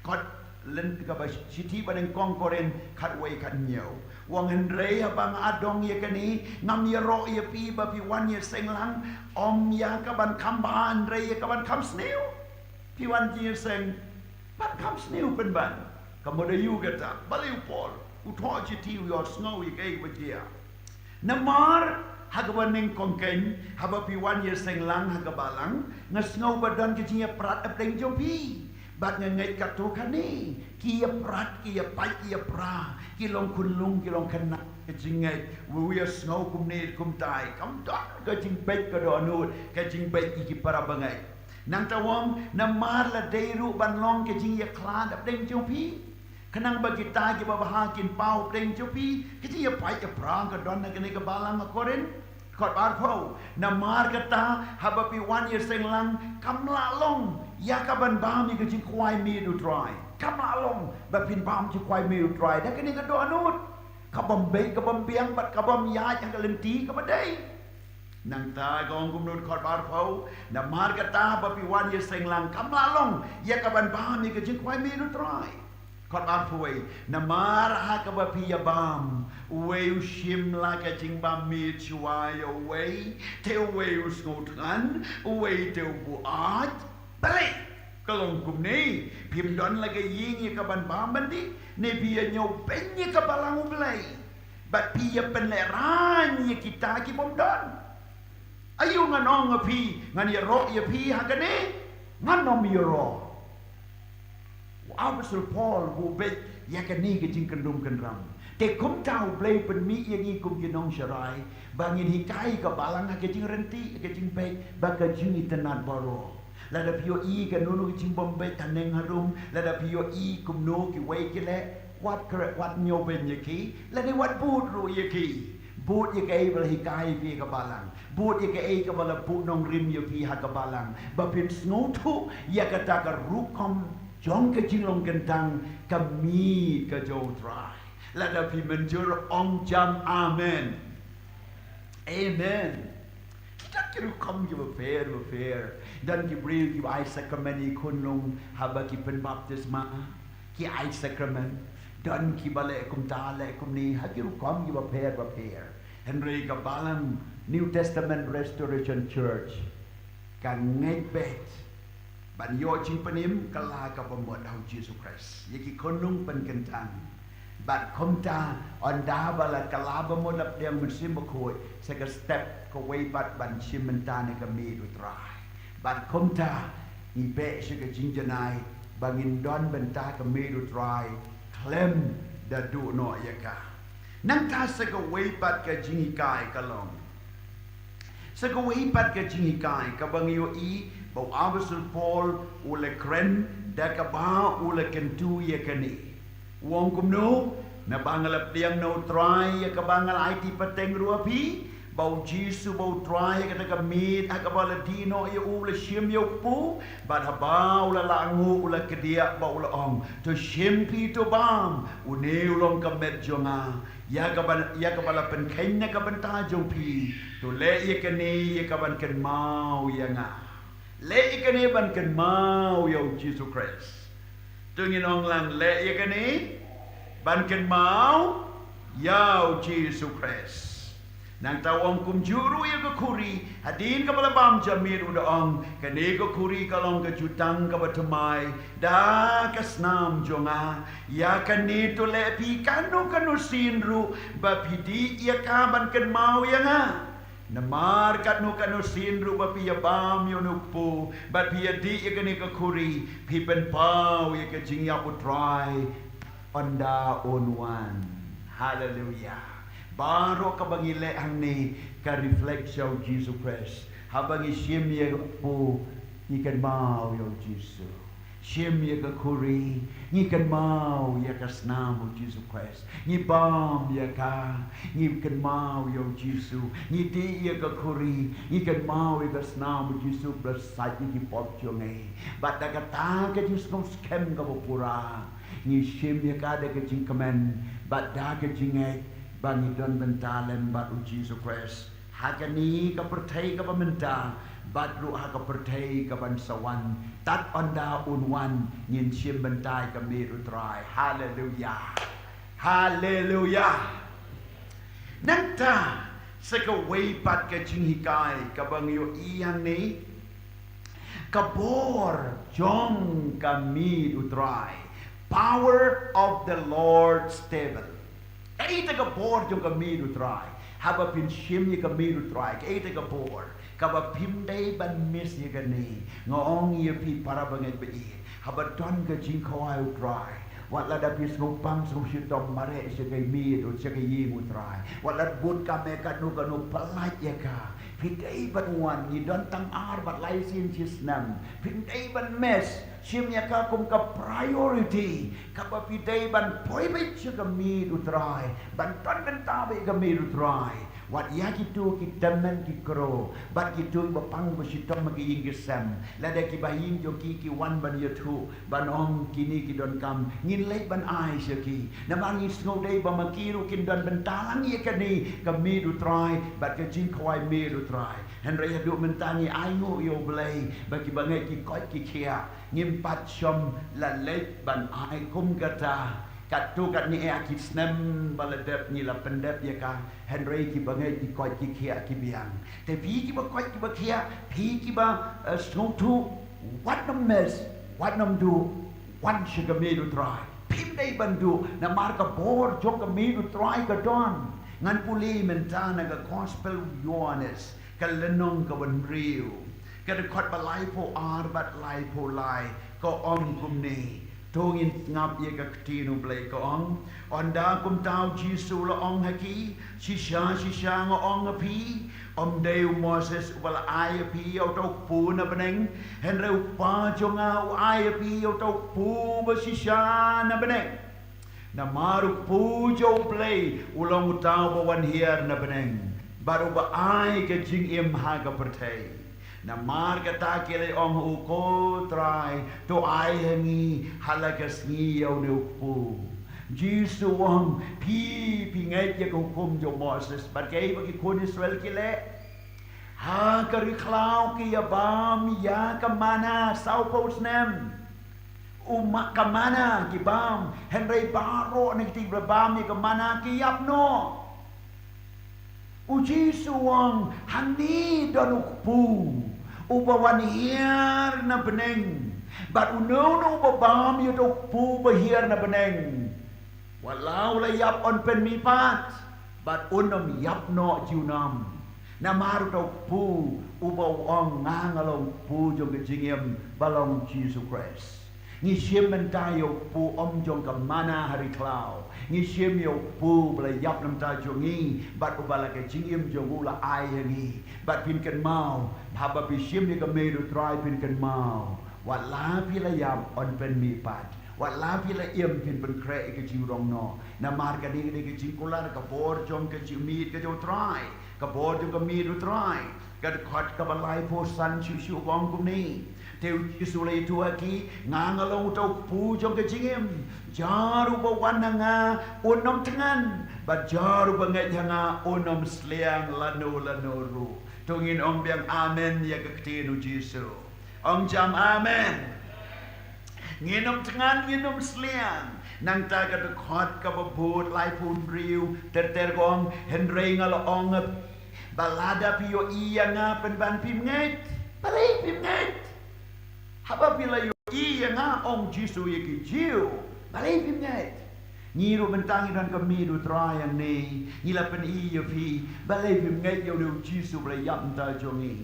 Kot lynti kaba shithi ba nyngkong Korinth khatwei khathynñiew. U ong hynrei haba nga adong ïa kane, ngam ïaroh ïa phi ba phi wan ïaseng lang, ym ïa ka ban kham bha hynrei ïa ka ban kham sniew. Phi wan jingïaseng ban kham sniew pynban. Ka mut aïu kata? Balei u Paul u thoh shithi u ïohsngew ïa kaei ba jia? Namar ha kaba nyngkong kein, haba phi wan ïaseng lang ha ka balang, nga sngew ba don ka jingïaprat hapdeng jong phi. Bad nga ngeit katto katne ki ïaprat, ki ïapait, ki ïapra, ki long khunlung, ki long khynnah ka jingngeit. U ïohsngew kumne kumtai, kam don ka jingbeit ka dohnud, ka jingbeit ïa ki para bangeit. Nangta u ong, namar la dei ruh ban long ka jingïakhlad hapdeng jong phi, khnang ba kita kiba bha kin paw hapdeng jong phi. Ka jingïapait ïapra ka don ha kane ka balang ha Korinth. Kot ba arphew, namar kata haba phi wan ïaseng lang, kam lah long ïa ka ban bam ïa ka jingkhawai miet u Trai. Kam lah long ba phin bam jingkhawai miet u Trai da kane ka dohnud ka bym beit, ka bym biang bad ka bym ïaid ha ka lynti kaba dei. Nangta ka ong kumno, kot ba arphew, namar kata haba phi wan ïaseng lang, kam lah long ïa ka ban bam ïa ka jingkhawai miet u Trai. Kot ba arphew wei, namar ha kaba phi ïabam, uwei u shim la ka jingbam miet shuwa ïa uwei, te uwei u sngewthngan, uwei te u buaid. Balei? Ka long kumne, phim don la ka ïing ïa ka ban bam ban dih, ne phi ïa ñiew beiñ ïa ka balang U Blei. Bad phi ïa pynlehrain ïa kita ki bym don. Aïu ngan ong ïa phi, ngan ïaroh ïa phi ha kane, ngan ym ïaroh. U Apostol Paul u beh ïa kane ka jingkyndum kyndram. Te kumta U Blei pynmih ïa ngi kum ki nongsharai, ba ngin hikai ka balang ha ka jingryntih, ha ka jingbeh, bad ka jingitynnad baroh. Lada phi ïohi kano kano ka jingbym beh haneng harum, lada phi ïohi kumno kiwei ki leh, wat kre-, wat ñiew beiñ ïa ki, lane wat bud ruh ïa ki. Bud ïa kaei ba la hikai phi ïa ka balang. Bud ïa kaei kaba la buh nongrim ïa phi ha ka balang. Ba phin sngewthuh ïa kata ka rukom jong ka jinglong kyntang ka miet ka jong U Trai. Lada phi mynjur ong jam amen. Amen. Ki don ki rukom kiba pher, ba pher. Don ki briew kiba ai sakramen ïa ki khunlung haba ki pynbaptisma. Ki ai sakramen. Don kiba leh kumta, leh kumne, ha ki rukom kiba pher, ba pher. Hynrei ka balang New Testament Restoration Church ka ngeit beit ban ïoh jingpynim kylla ka bamut ha U Jisu Khrist ïa ki khunlung pynkyntang. Bad kumta, ynda ba la kylla bamut la pdiang Mynsiem Bakhuid, sa ka step kawei pat ban shim bynta na ka miet U Trai. Bad kumta, ngi beh sha ka jingjanai ba ngin don bynta ka miet U Trai khlem da duh noh ïa ka. Nangta sa kawei pat ka jinghikai ka long. Sa kawei pat ka jinghikai kaba ngi ïohi ba u Apostol Paul u la kren da kaba u la kyntu ïa kane. U ong kumno, naba nga la pdiang na U Trai ïa kaba nga la aiti pateng ruh ha phi, ba U Jisu ba U Trai ha kata ka miet ha kaba la dih noh ïa u, la shim ïa u kpu, bad haba u la lah nguh u la kdiah bad u la ong, to shim phi to bam, une u long ka met jong nga. Ïa kaba, ïa kaba la pynkheiñ na ka bynta jong phi. To leh ïa kane ïa ka ban kynmaw ïa nga. Leh ïa kane ban kynmaw ïa U Jisu Khrist. To ngin ong lang, leh ïa kane ban kynmaw ïa U Jisu Khrist. Nangta u ong kumjuh ruh ïa ka khuri, hadien kaba la bam ja miet u da ong, kane ka khuri ka long ka jutang kaba thymmai da ka snam jong nga. Ïa kane to leh phi kano kano sien ruh ba phi dih ïa ka ban kynmaw ïa nga. Namar kano kano sien ruh ba phi ïa bam ïa une u kpu bad phi ïa dih ïa kane ka khuri, phi pynpaw ïa ka jingïap U Trai ynda un wan. Haleluia. Baroh kaba ngi leh hangne ka reflect sha U Jisu Khrist. Haba ngi shim ïa ka kpu, ngi kynmaw ïa U Jisu. Shim ïa ka khuri, ngi kynmaw ïa ka snam U Jisu Khrist. Ngi bam ïa ka, ngi kynmaw ïa U Jisu. Ngi dih ïa ka khuri, ngi kynmaw ïa ka snam U Jisu ba la sait ïa ki pop jong ngi. Bad da kata ka jingsngewskhem kaba pura, ngi shim ïa ka da ka jingkmen, bad da ka jingngeit ba ngi don bynta lem bad U Jisu Khrist. Ha kane ka pyrthei kaba mynta, bad ruh ha ka pyrthei kaban sa wan, tad ynda un wan, ngin shim bynta ïa ka miet U Trai. Haleluia. Haleluia. Nangta, sa kawei pat ka jinghikai kaba ngi ïohi hangne, ka bor jong ka miet U Trai. Power of the Lord's table. Kaei kata ka bor jong ka miet U Trai? Haba phin shim ïa ka miet U Trai, kaei kata ka bor? Kaba phim dei ban miss ïa kane. Nga ong ïa phi para bangeit ba ïeit, haba don ka jingkhawai U Trai, wat lada phi sngewpang sngewshitom, mareh sha ka miet, sha ka ïing U Trai. Wat la bud ka me kano kano, pyllait ïa ka. Phi dei ban wan, ngi don tang ar bad lai sien shisnem. Phim dei ban miss. Shim ïa ka kum ka priority kaba phi dei ban poi beit sha ka miet U Trai, ban don bynta beit ïa ka miet U Trai. Wat ïa kito ki tymmen ki kro bad kito kiba pang ba shitom ha ki ïing ki sem, lada kiba ïing jong ki ki wan ban ïathuh, ban ong kine ki donkam, ngin leit ban ai sha ki. Namar ngi sngew dei ba ma ki ruh kin don bynta lang ïa kane ka miet U Trai bad ka jingkhawai miet U Trai. Hynrei haduh mynta ngi ainguh ïa U Blei ba kiba ngeit ki koit ki khiah. Ngim pat shym la leit ban ai kum kata. Katto katne eh ki snem ba la dep ngi la pyndep ïa ka. Hynrei kiba ngeit ki koit ki khiah ki biang. Te phi kiba koit kiba khiah, phi kiba, eh, sngewthuh, wat nym miss. Wat nym duh, wan sha ka miet u Trai. Phim dei ban duh, namar ka bor jong ka miet u Trai ka don. Ngan pule mynta na ka Gospel u Ïoannis, ka lynnong kaba hynriew, ka dkhot ba laiphew ar bad laiphew lai, ka ong kumne. To ngin sngap ïa ka ktien u Blei, ka ong: Ynda kumta u Jisu u la ong ha ki: Shisha shisha nga ong ha phi, ym dei u Moses uba la ai ha phi ïa uta u kpu na bneng, hynrei u Kpa jong nga u ai ha phi ïa uta u kpu ba shisha na bneng. Namar u Kpu jong u Blei u long uta uba wan hiar na bneng, bad uba ai ka jingim ha ka pyrthei. Namar kata ki la ong ha u: Ko Trai, to ai ha ngi ha la ka sngi ïa une u kpu. Jisu u ong: Phi, phi ngeit ïa ka hukum jong u Moses, bad kaei ba ki khun Israel ki leh? Ha ka ri khlaw ki ïa bam ïa ka manna sawphew snem. U ma-, ka manna ki bam, hynrei baroh na kito kiba bam ïa ka manna ki ïap noh. U Jisu u ong: Hangne don u kpu uba wan hiar na bneng. Bad uno uno uba bam ïa uta u kpu ba hiar na bneng, wat la u la ïap, yn pynmihpat, bad un ym ïap noh junom. Namar uta u kpu uba u ong: Nga nga long u kpu jong ka jingim, ba long Jisu Khrist. Ngi shim mynta ïa u kpu ym jong ka manna ha ri khlaw. Ngi shim ïa u kpu ba la ïap na ka bynta jong ngi, bad uba la ka jingim jong u la ai ha ngi. Bad phin kynmaw, haba phi shim ïa ka miet u Trai, phin kynmaw, wat la phi la ïap, yn pynmihpat. Wat la phi la im, phin pynkhreh ïa ka jingrong noh. Namar kane ka dei ka jingkular, ka bor jong ka jingmiet ka jong u Trai. Ka bor jong ka miet u Trai, ka dkhot kaba laiphew san shuh shuh ka ong kumne: Te u Jisu u la ïathuh ha ki: Nga nga long uta u kpu jong ka jingim. Jar uba wan ha nga un ym thngan, bad jar uba ngeit ha nga un ym sliang lano lano ruh. To ngin ong biang amen ïa ka ktien u Jisu. Ong jam amen. Ngin ym thngan, ngin ym sliang. Nangta ka dkhot kaba bud, laiphew hynriew, ter ter ka ong: Hynrei nga la ong ha phi ba lada phi ïohi ïa nga, pynban phim ngeit. Balei phim ngeit? Haba phi la ïohi ïa nga, ong Jisu ïa ki Jiw, balei phim ngeit? Ngi ruh mynta ngi don ka miet u Trai hangne, ngi la pyni ïa phi, balei phim ngeit ïa une u Jisu ba la ïap na ka bynta jong ngi?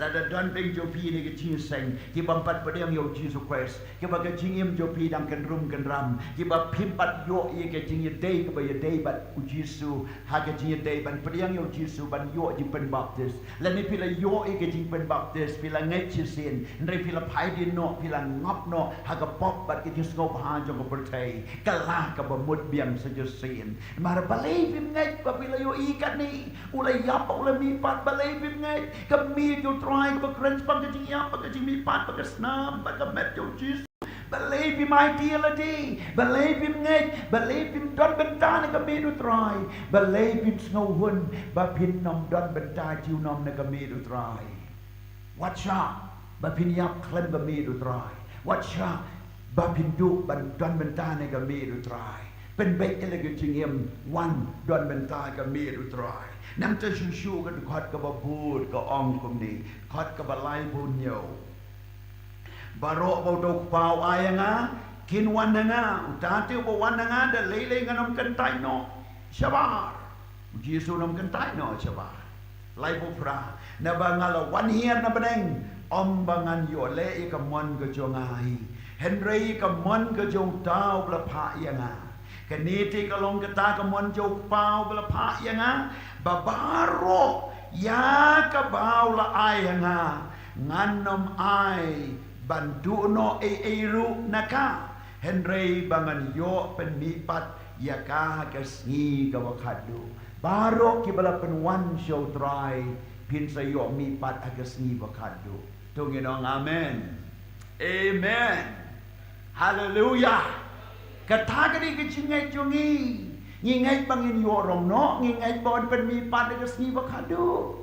Lada don beiñ jong phi ha kane ka jingïaseng kiba ym pat pdiang ïa u Jisu Khrist, kiba ka jingim jong phi dang kynrum kynram, kiba phim pat ïoh ïa ka jingïadei kaba ïadei bad u Jisu, ha ka jingïadei ban pdiang ïa u Jisu, ban ïoh jingpynbaptis. Lane phi la ïoh ïa ka jingpynbaptis, phi la ngeit shisien, hynrei phi la phai dien noh, phi la ngop noh ha ka pop bad ka jingsngewbha jong ka pyrthei, ka la kaba mut biang sa shisien. Namar balei phim ngeit ba phi la ïohi kane? U la ïap, u la mihpat, balei phim ngeit? Ka miet jong u Trai kaba kren shaphang ka jingïap bad ka jingmihpat bad ka snam bad ka met jong u Jisu. Balei phim aiti ïa lade? Balei phim ngeit? Balei phim don bynta na ka miet u Trai? Balei phim sngewhun ba phin ym don bynta junom na ka miet u Trai? Wat shah ba phin ïap khlem ka miet u Trai. Wat shah ba phin duh ban don bynta na ka miet u Trai. Pynbeit ïa la ka jingim, wan don bynta ka miet u Trai. Nangta shuh shuh ka dkhot kaba bud ka ong kumne, dkhot kaba laiphew hynñiew: Baroh ba uta u Kpa u ai ha nga, kin wan ha nga. Uta te uba wan ha nga, da lei lei ngan ym kyntait noh shabar. U Jisu un ym kyntait noh shabar. Laiphew phra: Naba nga la wan hiar na bneng, ym ba ngan ïoh leh ïa ka mon ka jong nga hi, hynrei ïa ka mon ka jong uta uba la phah ïa nga. Kane te ka long kata ka mon jong u Kpa uba la phah ïa nga, ba baroh ïa kaba u la ai ha nga, ngan ym ai ban duh noh ei ei ruh na ka, hynrei ba ngan ïoh pynmihpat ïa ka ha ka sngi kaba khatduh. Baroh kiba la pynwan sha u Trai, phin sa ïoh mihpat ha ka sngi ba khatduh. To ngin ong amen. Amen. Haleluya. Kata ka dei ka jingngeit jong ngi. Ngi ngeit ba ngin ïoh rong noh, ngi ngeit ba yn pynmihpat ha ka sngi ba khatduh.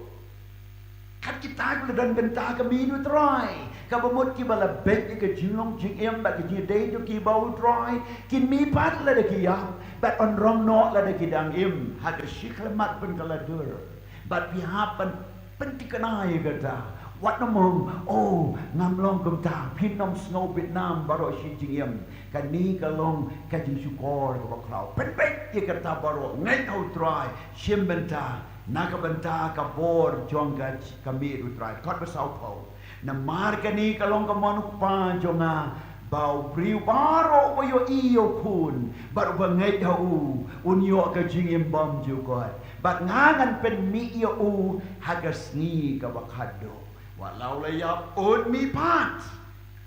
Kat kita kiba la don bynta ka miet u Trai, kaba mut kiba la beit ïa ka jinglong jingim bad ka jingïadei jong ki bad u Trai, kin mihpat lada ki ïap, bad yn rong noh lada ki dang im ha ka shi khyllipmat pynkylla dur. Bad phi hap ban pynthikna ïa kata. Wat nym ong, oh, ngam long kumta, phin nym sngew bitnam baroh shi jingim. Kane ka long ka jingshukor kaba khraw. Pynbeit ïa kata baroh, ngeit ha U Trai, shim bynta na ka bynta ka bor jong ka, ka miet U Trai. Kot ba sawphew. Namar kane ka long ka mon U Kpa jong nga, ba u briew baroh uba ïohi ïa u Khun bad uba ngeit ha u, un ïoh ka jingim bymjukut. Bad nga ngan pynmih ïa u ha ka sngi kaba khatduh. Wat la u la ïap, un mih pat.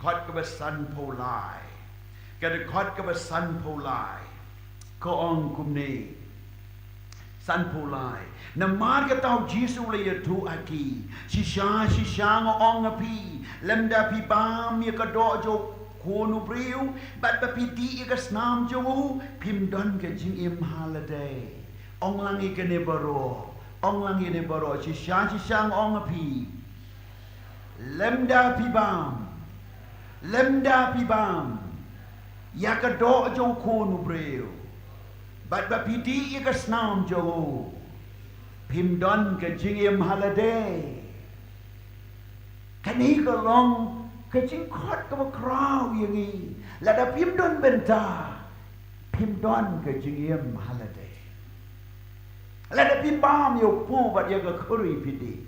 Kot kaba sanphew lai. Ka dkhot kaba sanphew lai ka ong kumne. Sanphew lai. Namar kata U Jisu u la ïathuh ha ki, shisha shisha nga ong ha phi, lymda phi bam ïa ka doh jong u Khun u briew bad ba phi dih ïa ka snam jong u, phim don ka jingim ha lade. Ong lang ïa kane baroh. Ong lang ïa kane baroh, shisha shisha nga ong ha phi, lymda phi bam, lymda phi bam ïa ka doh jong u Khun u briew bad ba phi dih ïa ka snam jong u, phim don ka jingim ha lade. Kane ka long ka jingkhot kaba khraw ïa ngi. Lada phim don bynta, phim don ka jingim ha lade. Lada phi bam ïa u kpu bad ïa ka khuri phi dih,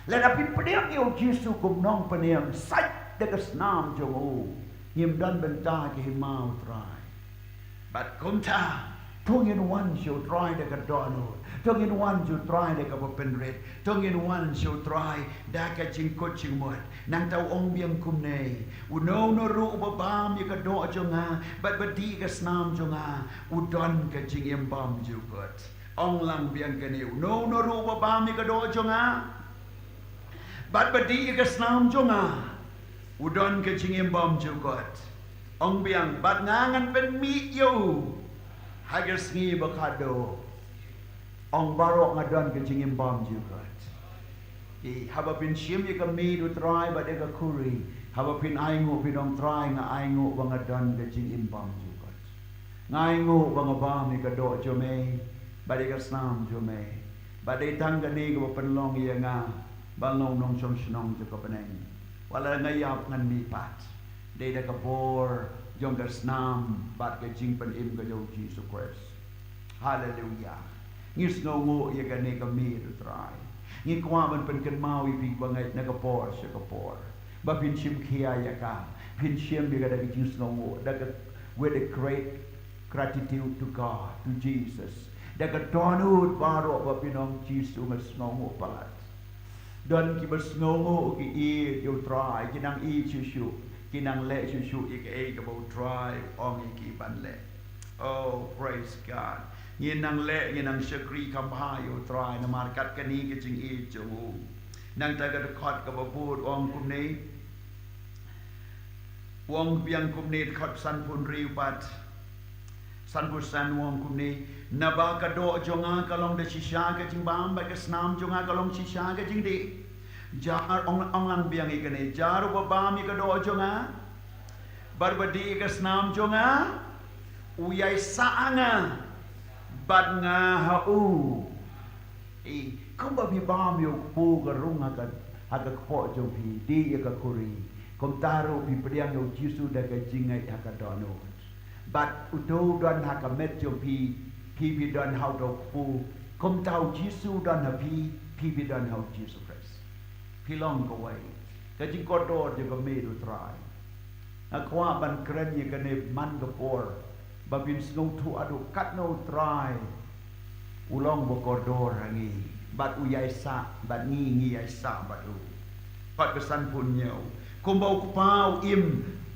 lada phi pdiang ïa U Jisu kum nongpynim, sait da ka snam jong u, ngim don bynta ha ka hima U Trai. Bad kumta, to ngin wan sha U Trai da ka dohnud, to ngin wan sha U Trai da kaba pynrit, to ngin wan sha U Trai da ka jingkut jingmut. Nangta u ong biang kumne, uno uno ruh uba bam ïa ka doh jong nga bad ba dih ïa ka snam jong nga, u don ka jingim bymjukut. Ong lang biang kane, uno uno ruh uba bam ïa ka doh jong nga bad ba dih ïa ka snam jong nga, u don ka jingim bymjukut. Ong biang, bad nga ngan pynmih ïa u ha ka sngi ba khatduh. Ong baroh, nga don ka jingim bymjukut. Haba phin shim ïa ka miet U Trai bad ïa ka khuri, haba phin ainguh phin ong, Trai, nga ainguh ba nga don ka jingim bymjukut. Nga ainguh ba nga bam ïa ka doh jong me bad ïa ka snam jong me. Bad dei tang kane kaba pynlong ïa nga ban long nongshong shnong jong ka bneng. Wat la nga ïap, ngan mih pat. Dei da ka bor jong ka snam bad ka jingpynim ka jong U Jisu Khrist. Haleluia. Ngi sngewnguh ïa kane ka miet U Trai. Ngi kwah ban pynkynmaw ïa phi ba ngeit na ka por sha ka por, ba phin shim khia ïa ka, phin shim ïa ka da ka jingsngewnguh, da ka, with a great gratitude to God, to Jesus. Da ka dohnud baroh ba phin ong, Jisu, nga sngewnguh palat. Don kiba sngewnguh ki ïeit ïa U Trai, ki nang ïeit shuh shuh, ki nang leh shuh shuh ïa kaei kaba U Trai u ong ïa ki ban leh. Oh, praise God. Ngin nang leh, ngin nang shakri kham bha ïa U Trai namar kat kane ka jingïeit jong u. Nangta ka dkhot kaba bud u ong kumne. U ong biang kumne, dkhot sanphew hynriew pat. Sanphew san u ong kumne, naba ka doh jong nga ka long da shisha ka jingbam bad ka snam jong nga ka long shisha ka jingdih. Jar, ong, ong lang biang ïa kane, jar uba bam ïa ka doh jong nga bad uba dih ïa ka snam jong nga, u ïaisah ha nga bad nga ha u. Kumba phi bam ïa u kpu ka rung ha ka, ha ka kpoh jong phi, dih ïa ka khuri, kumta ruh phi pdiang ïa U Jisu da ka jingngeit ha ka dohnud. Bad uto u don ha ka met jong phi, phi phi don ha uto u kpu, kumta U Jisu u don ha phi, phi phi don ha U Jisu Khrist. Phi long kawei. Ka jingkordor jong ka miet U Trai. Nga kwah ban kren ïa kane man ka por, ba phin sngewthuh haduh katno U Trai u long ba kordor ha ngi, bad u ïaisah bad ngi, ngi ïaisah bad u. Pat ka sanphew hynñiew. Kumba u Kpa u im,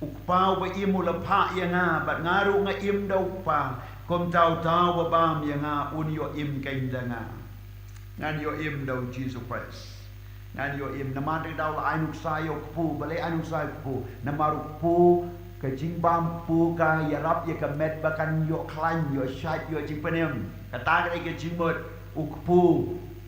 u Kpa uba im u la phah ïa nga, bad nga ruh nga im da u Kpa, kumta uta uba bam ïa nga un ïoh im kein da nga. Ngan ïoh im da U Jisu Khrist. Ngan ïoh im. Namar te ka daw la ai nuksa ïa u kpu, balei ai nuksa ïa u kpu? Namar u kpu, ka jingbam kpu ka ïarap ïa ka met ba kan ïoh khlaiñ, ïoh shait, ïoh jingpynim. Kata ka dei ka jingmut u kpu,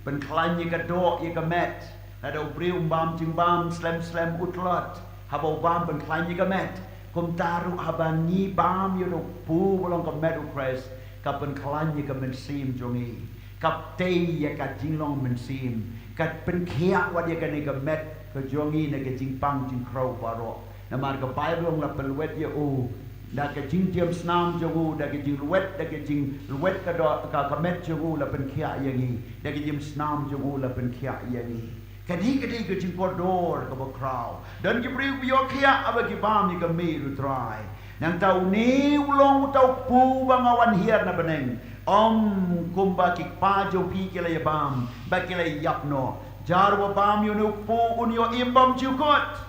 pynkhlaiñ ïa ka doh, ïa ka met. Lada u briew um bam jingbam slem slem, u tlot. Haba u bam, pynkhlaiñ ïa ka met. Kumta ruh haba ngi bam ïa u kpu ba long ka met U Khrist, ka pynkhlaiñ ïa ka mynsiem jong ngi. Ka tei ïa ka jinglong mynsiem, ka pynkhiah wat ïa kane ka met ka jong ngi na ka jingpang jingkhrew baroh. Namar ka Baibl la pynlwet ïa u da ka jingjemsnam jong u, da ka jinglwet, da ka jinglwet ka doh, ka, ka met jong u la pynkhiah ïa ngi, da ka jingimsnam jong u la pynkhiah ïa ngi. Ka dei, ka dei ka jingkordor kaba khraw. Don ki briew ba ïoh khiah haba ki bam ïa ka miet U Trai. Nangta une u long uta u kpu ba nga wan hiar na bneng. Ym kumba ki kpa jong phi ki la ïa bam bad ki la ïa ïap noh. Jar uba bam ïa une u kpu un ïoh im bymjukut.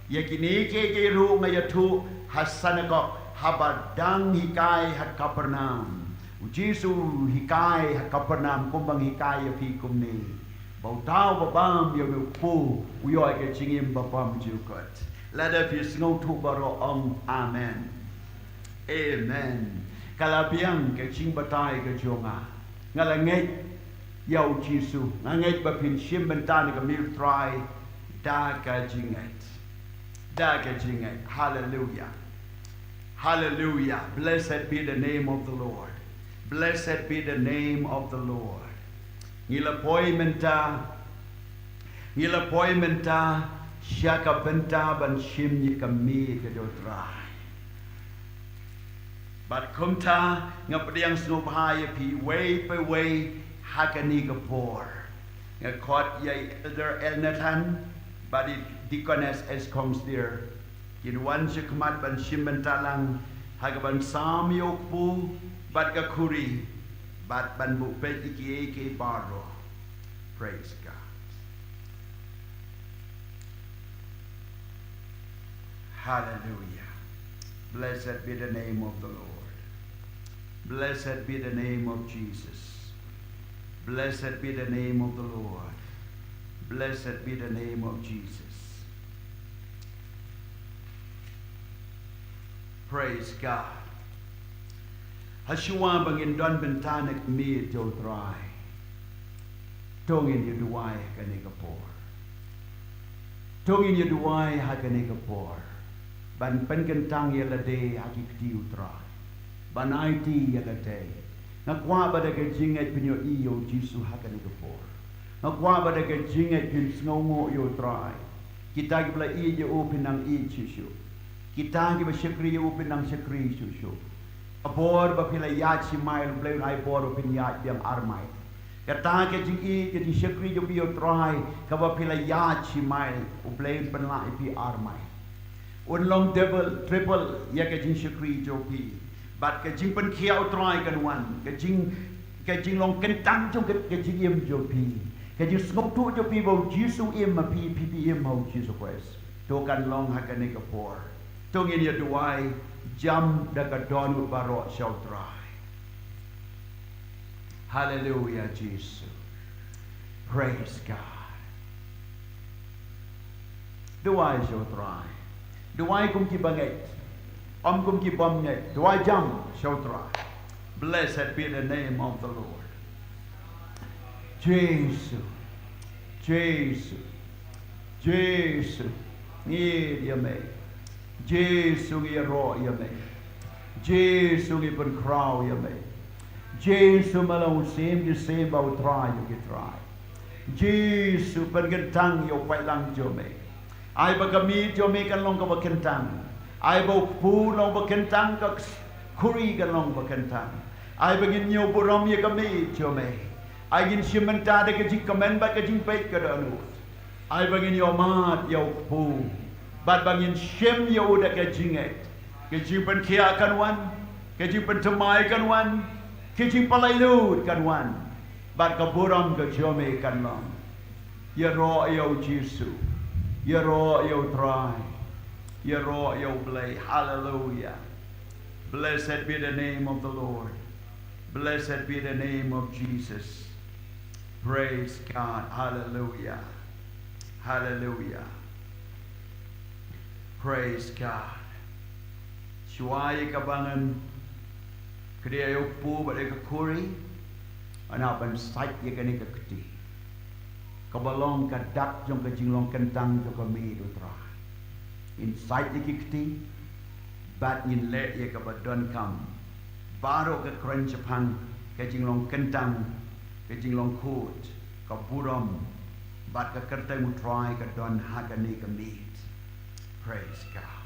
Ïa kine kiei kiei ruh nga ïathuh ha synagog haba dang hikai ha Kapernaum. U Jisu hikai ha Kapernaum kumba nga hikai ïa phi kumne. Ba uta uba bam ïa une u kpu u ïoh ïa ka jingim ba bymjukut. Lada phi sngewthuh baroh ong amen. Amen. Ka la biang ka jingbatai ka jong nga. Nga la ngeit ïa U Jisu. Nga ngeit ba phin shim bynta na ka miet U Trai da ka jingngeit. Da ka jingngeit. Hallelujah. Hallelujah. Blessed be the name of the Lord. Blessed be the name of the Lord. Ngi la poi mynta, ngi la poi mynta sha ka bynta ban shim ïa ka miet ka jong U Trai. Bad kumta nga pdiang sngewbha ïa phi uwei pa uwei ha kane ka por. Nga khot ïa Elder Elnathan bad i Deaconess S Kongsdir. Kin wan sha khmat ban shim bynta lang ha kaban sam ïa u kpu bad ka khuri bad ban buh peit ïa kiei kiei baroh. Praise God. Hallelujah. Blessed be the name of the Lord. Blessed be the name of Jesus. Blessed be the name of the Lord. Blessed be the name of Jesus. Praise God. Hashwa ba ngin don bynta na ka miet jong U Trai. To ngin ïa duwai ha kane ka por. To ngin ïa duwai ha kane ka por. Ban pynkyntang ïa lade ha ki kti U Trai. Ban aiti ïa lade. Nga kwah ba da ka jingngeit phin ïohi ïa U Jisu ha kane ka por. Nga kwah ba da ka jingngeit phin sngewnguh ïa U Trai. Kita kiba la ïeit ïa u phin nang ïeit shuh shuh. Kita kiba shakri ïa u phin nang shakri shuh shuh. Ka bor ba phi la ïaid shi mail, U Blei un ai bor ba phin ïaid biang ar mail. Kata ka jingïeit, ka jingshakri jong phi ïa U Trai, kaba phi la ïaid shi mail, U Blei un pynlah ïa phi ar mail. Un long double, triple ïa ka jingshakri jong phi. Bad ka jingpynkhiah U Trai kan wan, ka jing, ka jinglong kyntang jong ka, ka jingim jong phi. Ka jingsngewthuh jong phi ba U Jisu im ha phi, phi, phi im ha U Jisu Khrist. To kan long ha kane ka por. To ngin ïa duwai, jam da ka dohnud baroh sha U Trai. Hallelujah, Jisu. Praise God. Duwai sha U Trai. Duwai kum ki bangeit. Ym kum ki bym ngeit. Duwai jam sha U Trai. Blessed be the name of the Lord. Jisu. Jisu. Jisu. Ngi ïa me. Jisu ngi ïaroh ïa me. Jisu ngi pynkhraw ïa me. Jisu me long u Syiem ki syiem bad U Trai jong ki trai. Jisu pynkyntang ïa u paidlang jong me. Ai ba ka miet jong me kan long kaba kyntang. Ai ba u kpu long ba kyntang, ka khuri kan long ba kyntang. Ai ba ngin ïoh burom ïa ka miet jong me. Ai ngin shim bynta da ka jingkmen bad ka jingpeit ka dohnud. Ai ba ngin ïoh mad ïa u kpu bad ba ngin shim ïa u da ka jingngeit. Ka jingpynkhiah kan wan, ka jingpynthymmai kan wan, ka jingpynlait lut kan wan. Bad ka burom ka jong me kan long. Ïaroh ïa u Jisu. Ïaroh ïa u Trai. Ïaroh ïa u Blei. Hallelujah. Blessed be the name of the Lord. Blessed be the name of Jesus. Praise God. Hallelujah. Hallelujah. Praise God. Shuwa ïa kaba ngan kdiah ïa u kpu bad ïa ka khuri, ngan ban sait ïa kane ka kti. Kaba long ka dak jong ka jinglong kyntang jong ka miet U Trai. Ngin sait ïa ki kti bad ngin leh ïa kaba donkam. Baroh ka kren shaphang ka jinglong kyntang, ka jinglong khuid, ka burom Bad ka kyrteng u Trai ka don ha kane ka miet. Praise God.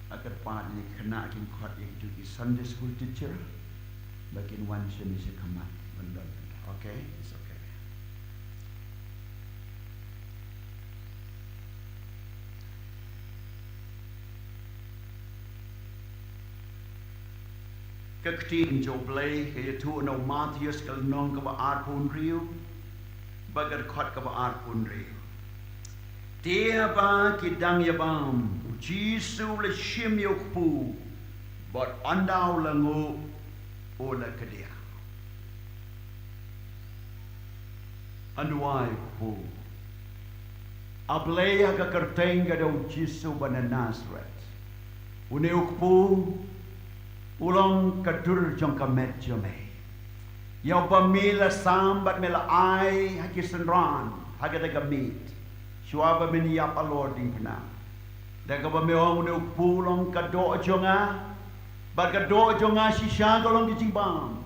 Ka kyrpad ïa ki khynnah kin khot ïa ki Sunday school teacher ba kin wan shane sha khmat ban don. Okay, it's okay. Ka ktien jong U Blei ka ïathuh na u Mathaios ka lynnong kaba arphew hynriew bad ka dkhot kaba arphew hynriew. Te haba ki dang ïabam, u Jisu u la shim ïa u kpu bad ynda u la nguh u la kdiah. Yn duwai, u kpu. A Blei, ha ka kyrteng ka jong u Jisu ba na Nasareth, une u kpu u long ka dur jong ka met jong me, ïa uba me la sam bad me la ai ha ki synran ha kata ka miet, shuwa ba men ïap halor diengphna. Da kaba me ong une u kpu u long ka doh jong nga, bad ka doh jong nga shisha ka long ka jingbam.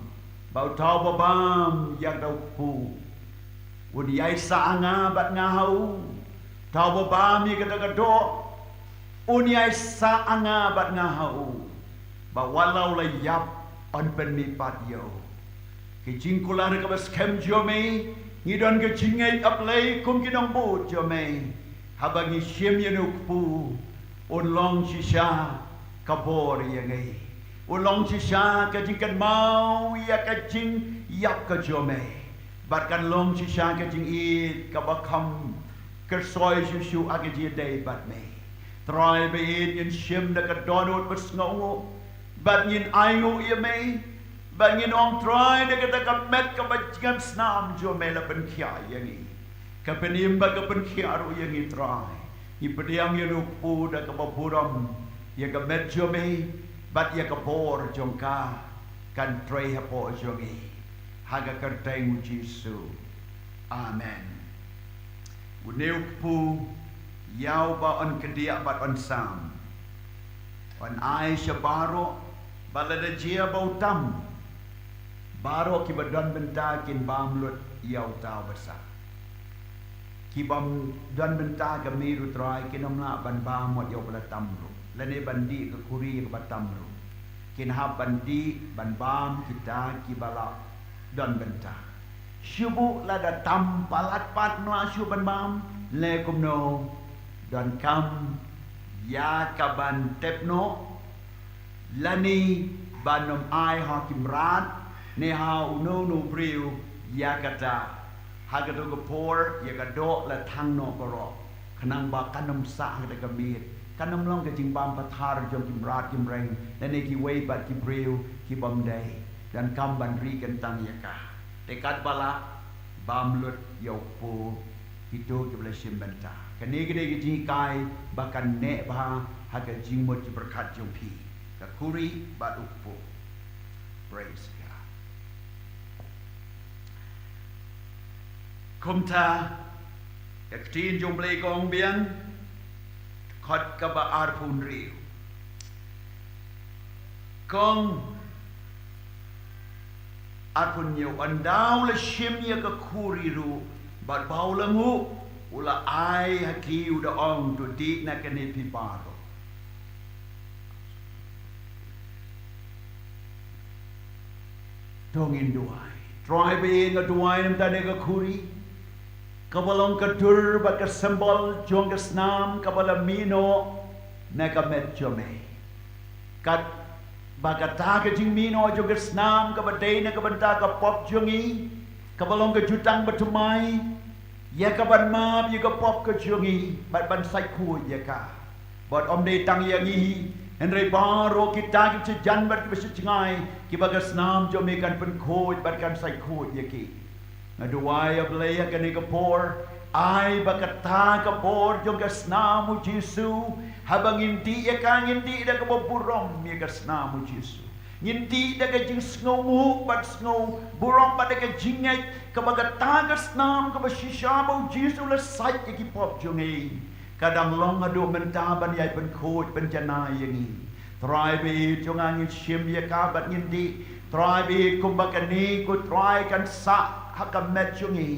Ba uta uba bam ïa kata u kpu un ïaisah ha nga bad nga ha u. Uta uba bam ïa kata ka doh un ïaisah ha nga bad nga ha u. Ba wat la u la ïap yn pynmihpat ïa u. Ka jingkular kaba skhem jong me, ngi don ka jingngeit, A Blei, kum ki nongbud jong me, haba ngi shim ïa une u kpu, un long shisha ka bor ïa ngi. Un long shisha ka jingkynmaw ïa ka jingïap ka jong me. Bad kan long shisha ka jingïeit kaba kham kyrsoi shuh shuh ha ka jingïadei bad me. Trai, ba ïeit ngin shim da ka dohnud ba sngewnguh bad ngin ainguh ïa me. Bad ngin ong, Trai, da kata ka met kaba jngai snam jong me la pynkhiah ïa ngi. Ka pynim bad ka pynkhiah ruh ïa ngi, Trai. Ngi pdiang ïa une u kpu da kaba burom ïa ka met jong me bad ïa ka bor jong ka kan trei hapoh jong ngi. Ha ka kyrteng u Jisu. Amen. Une u kpu ïa uba yn kdiah bad yn sam, yn ai sha baroh, bad lada jia ba u tam, baroh kiba don bynta kin bam lut ïa uta uba sah. Ki bym don bynta ha ka miet u Trai kin ym lah ban bam wat ïa uba la tam ruh, lane ban dih ka khuri ïa kaba tam ruh. Kin hap ban dih ban bam kita kiba la don bynta. Shu buh lada tam palat pat ym lah shuh ban bam, lane kumno, donkam ïa ka ban tep noh, lane ban ym ai ha ki mrad ne ha uno uno u briew ïa kata. Ha kato ka por ïa ka doh la thang noh baroh, khnang ba kan ym sah ha kata ka miet, kan ym long ka jingbam pathar jong ki mrad ki mreng lane kiwei pat ki briew ki bym dei. Donkam ban ri kyntang ïa ka. Te katba lah, bam lut ïa u kpu, kito kiba la shim bynta. Kane ka dei ka jinghikai ba kan neh bha ha ka jingmut jingpyrkhat jong phi, ka khuri bad u kpu. Praise God. Kumta, ka ktien jong U Blei ka ong biang, dkhot kaba arphew hynriew. Ka ong, arphew hynñiew, ynda u la shim ïa ka khuri ruh bad ba u la nguh, u la ai ha ki, u da ong, to dih na kane phi baroh. To ngin duwai. Trai, ba ïeit, nga duwai namar kane ka khuri kaba long ka dur bad ka symbol jong ka snam kaba la mih noh na ka met jong me. Katba kata ka jingmih noh jong ka snam kaba dei na ka bynta ka pop jong ngi, kaba long ka jutang bathymmai ïa ka ban map ïa ka pop ka jong ngi bad ban sait khuid ïa ka. Bad ym dei tang ïa ngi, hynrei baroh kita kiba shajan bad kiba shajngai, kiba ka snam jong me kan pynkhuid bad kan sait khuid ïa ki. Nga duwai, A Blei, ha kane ka por, ai ba kata ka bor jong ka snam u Jisu, haba ngin dih ïa ka, ngin dih da kaba burom ïa ka snam u Jisu. Ngin dih da ka jingsngewnguh bad sngew burom bad da ka jingngeit kaba kata ka snam kaba shisha ba u Jisu u la sait ïa ki pop jong ngi, Ka dang long haduh mynta ban ïai pynkhuid pynjanai ïa ngi. Trai baieit jong nga, ngi shim ïa ka bad ngin dih. Trai baieit, kumba kane ko Trai kan sah ha ka met jong ngi,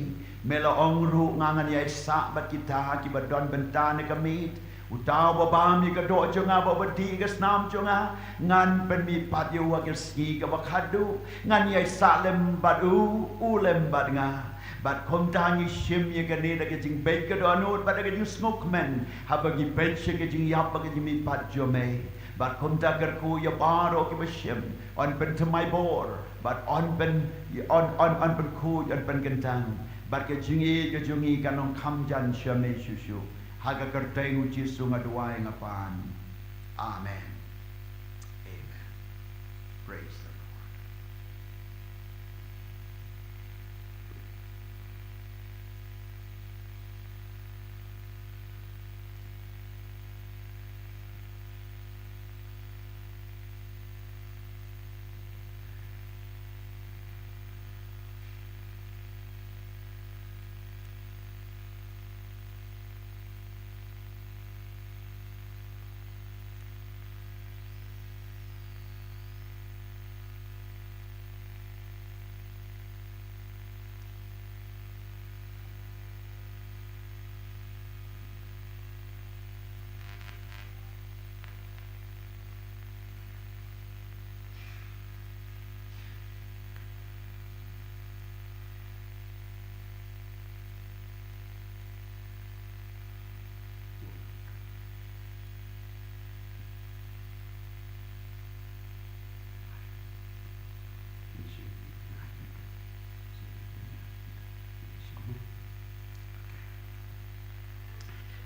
me la ong ruh, nga ngan ïai sah bad kita kiba don bynta na ka miet. Uta uba bam ïa ka doh jong nga bad uba dih ïa ka snam jong nga, ngan pynmihpat ïa u ha ka sngi kaba khatduh. Ngan ïai sah lem bad u, u lem bad nga. Bad kumta ngi shim ïa kane da ka jingbeit ka dohnud bad da ka jingsngewkmen, haba ngi peit sha ka jingïap bad ka jingmihpat jong me. Bad kumta kyrkhu ïa baroh kiba shim, yn pynthymmai bor bad yn pyn, yn, yn, yn pynkhuid, yn pynkyntang. Bad ka jingïeit ka jong ngi kan long kham jan sha me shuh shuh. Ha ka kyrteng u Jisu nga duwai, nga pan. Amen. Amen. Praise the Lord.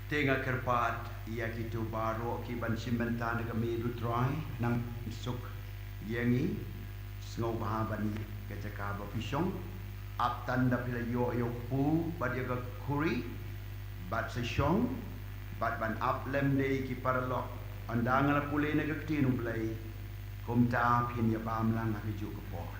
Te nga kyrpad ïa kito baroh ki ban shim bynta na ka miet u Trai, nang suk ïa ngi, sngewbha ban ïa ka jaka ba phi shong, ap tang da phi la ïoh ïa u kpu bad ïa ka khuri, bad sa shong, bad ban ap lem de ki paralok. Ynda nga la pule na ka ktien u Blei, kumta phin ïa bam lang ha kajuh ka por.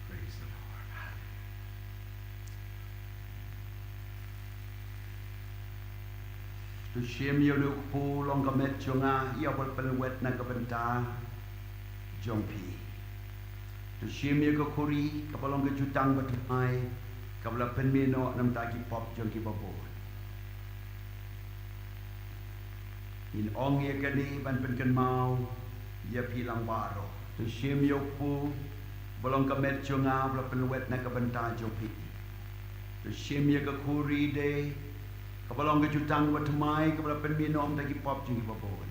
Praise the Lord. To shim ïa une u kpu long ka met jong nga, ïa uba la pynwet na ka bynta jong phi. To shim ïa ka khuri kaba long ka jutang bathymmai, kaba la pynmih noh na ka bynta ki pop jong kiba bun. Ngin ong ïa kane ban pynkynmaw ïa phi lang baroh. To shim ïa u kpu ba long ka met jong nga, ba la pynwet na ka bynta jong phi. To shim ïa ka khuri de, kaba long ka jutang bathymmai, kaba la pynmih noh na ka bynta ki pop jong kiba bun.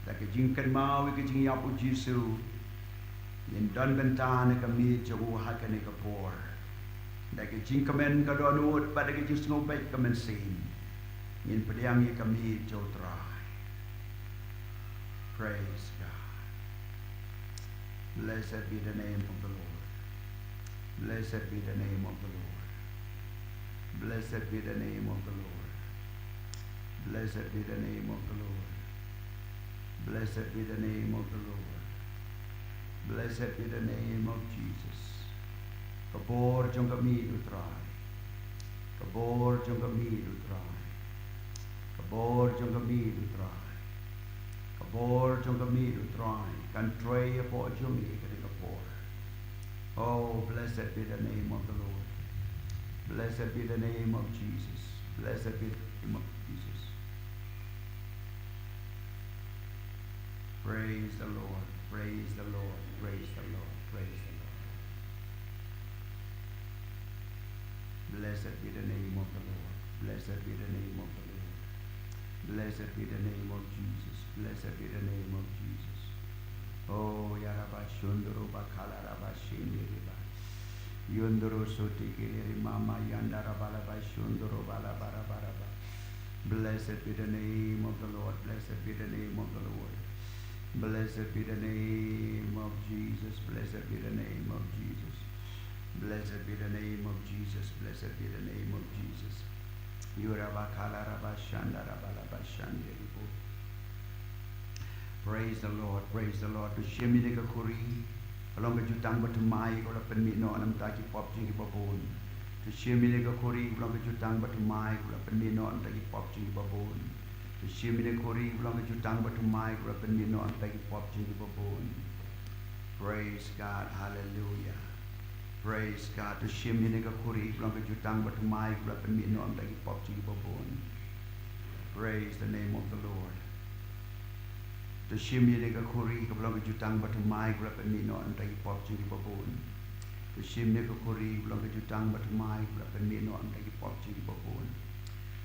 Da ka jingkynmaw ïa ka jingïap u Jisu, ngin don bynta na ka miet jong u ha kane ka por. Da ka jingkmen ka dohnud bad da ka jingsngewbha ka mynsiem, ngin pdiang ïa ka miet jong u Trai. Praise God. Blessed be the name of the Lord. Blessed be the name of the Lord. Blessed be the name of the Lord. Blessed be the name of the Lord. Blessed be the name of the Lord. Blessed be the name of Jesus. Ka bor jong ka miet u Trai. Ka bor jong ka miet u Trai. Ka bor jong ka miet u Trai. Ka bor jong ka miet u Trai kan trei hapoh jong ngi ha kane ka por. Oh, blessed be the name of the Lord. Blessed be the name of Jesus. Blessed be the name of Jesus. Praise the Lord. Praise the Lord. Praise the Lord. Praise the Lord. Blessed be the name of the Lord. Blessed be the name of the Lord. Blessed be the name of Jesus. Blessed be the name of Jesus. Oh, yaraba shundro bakala raba shindiriba. Yundro soti kiliri mama yandara balaba shundro balaba raba raba. Blessed be the name of the Lord. Blessed be the name of the Lord. Blessed be the name of Jesus. Blessed be the name of Jesus. Blessed be the name of Jesus. Blessed be the name of Jesus. Yura ba kala ra ba shanda ra ba la ba shanda ri bo. Praise the Lord, praise the Lord. To shim ïa ka khuri, ka long ka jutang ba thymmai, ka la pynmih noh na bynta ki pop jong ki babun. To shim ïa ka khuri, ka long ka jutang ba thymmai, ka la pynmih noh na bynta ki pop jong ki babun. To shim ïa ka khuri, ka long ka jutang ba thymmai, ka la pynmih noh na bynta ki pop jong ki babun. Praise God, hallelujah. Praise God. To shim ïa ka khuri, ka long ka jutang ba thymmai, ka la pynmih noh na bynta ki pop jong ki babun. Praise the name of the Lord. To shim ïa ka khuri, ka long ka jutang ba thymmai, ka la pynmih noh na bynta ki pop jong ki babun. To shim ïa ka khuri, ka long ka jutang ba thymmai, ka la pynmih noh na bynta ki pop jong ki babun.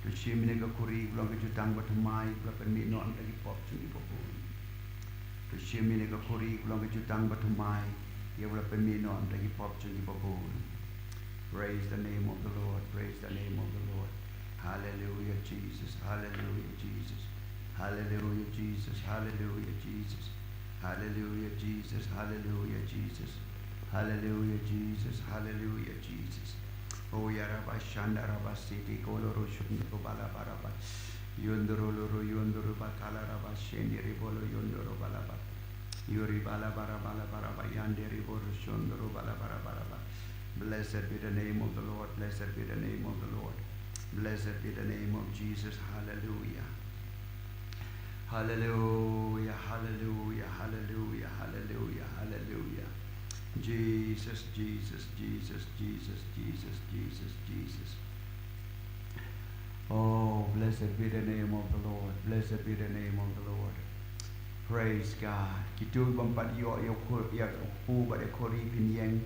To shim ïa ka khuri, ka long ka jutang ba thymmai, ka la pynmih noh na bynta ki pop jong ki babun. To shim ïa ka khuri, ka long ka jutang ba thymmai, ïa ka la pynmih noh na bynta ki pop jong ki babun. Praise the name of the Lord. Praise the name of the Lord. Hallelujah, Jesus. Hallelujah, Jesus. Hallelujah, Jesus. Hallelujah, Jesus. Hallelujah, Jesus. Hallelujah, Jesus. Hallelujah, Jesus. Hallelujah, Jesus. Oh, yaraba shanda raba siti kolo roshun ko bala baraba. Yondoro loro yondoro bakala raba shende ribolo yondoro balaba. Yuri bala bara bala bara ba yande ribolo shondoro bala bara bara ba. Blessed be the name of the Lord. Blessed be the name of the Lord. Blessed be the name of Jesus. Hallelujah. Hallelujah, hallelujah, hallelujah, hallelujah, hallelujah. Jesus, Jesus, Jesus, Jesus, Jesus, Jesus. Oh, blessed be the name of the Lord. Blessed be the name of the Lord. Praise God. Kito bym pat ïoh ïa u khur ïa u kpu bad ïa u khuri phin ïeng.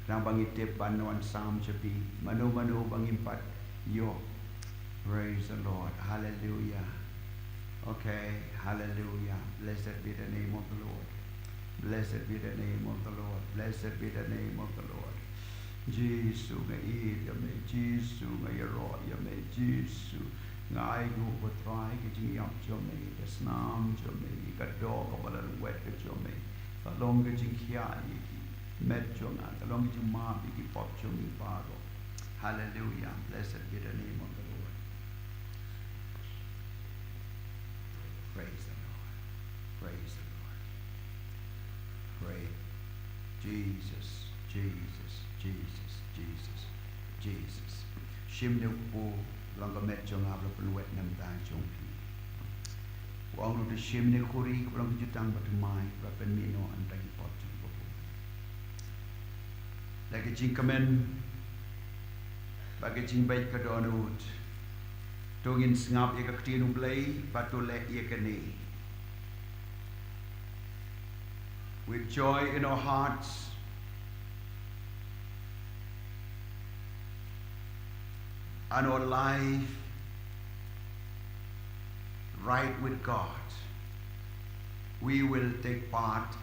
Khnang ba ngi tip ban wan sam sha phi. Mano mano ba ngim pat ïoh. Praise the Lord. Hallelujah. Okay, hallelujah. Blessed be the name of the Lord. Blessed be the name of the Lord. Blessed be the name of the Lord. Jisu, nga ïeit ïa me. Jisu, nga ïaroh ïa me. Jisu, nga ainguh, ko Trai, ka jingïap jong me, ka snam jong me, ka doh kaba la lynwet ka jong me. Ka long ka jingkhiah ïa ki met jong nga, ka long ka jingmap ïa ki pop jong ngi baroh. Hallelujah. Blessed be the name of the Lord. Praise the Lord. Praise the Lord. Praise Jesus, Jesus, Jesus, Jesus, Jesus. Shim ïa u kpu, long ka met jong nga ba la pynwet na bynta jong phi. Ong ruh to shim ïa ka khuri, ka long ka jutang ba thymmai, ba la pynmih noh na bynta ki pop jong phi. La ka jingkmen bad ka jingbeit ka dohnud. To ngin sngap ïa ka ktien U Blei bad to leh ïa kane. With joy in our hearts and our life right with God, we will take part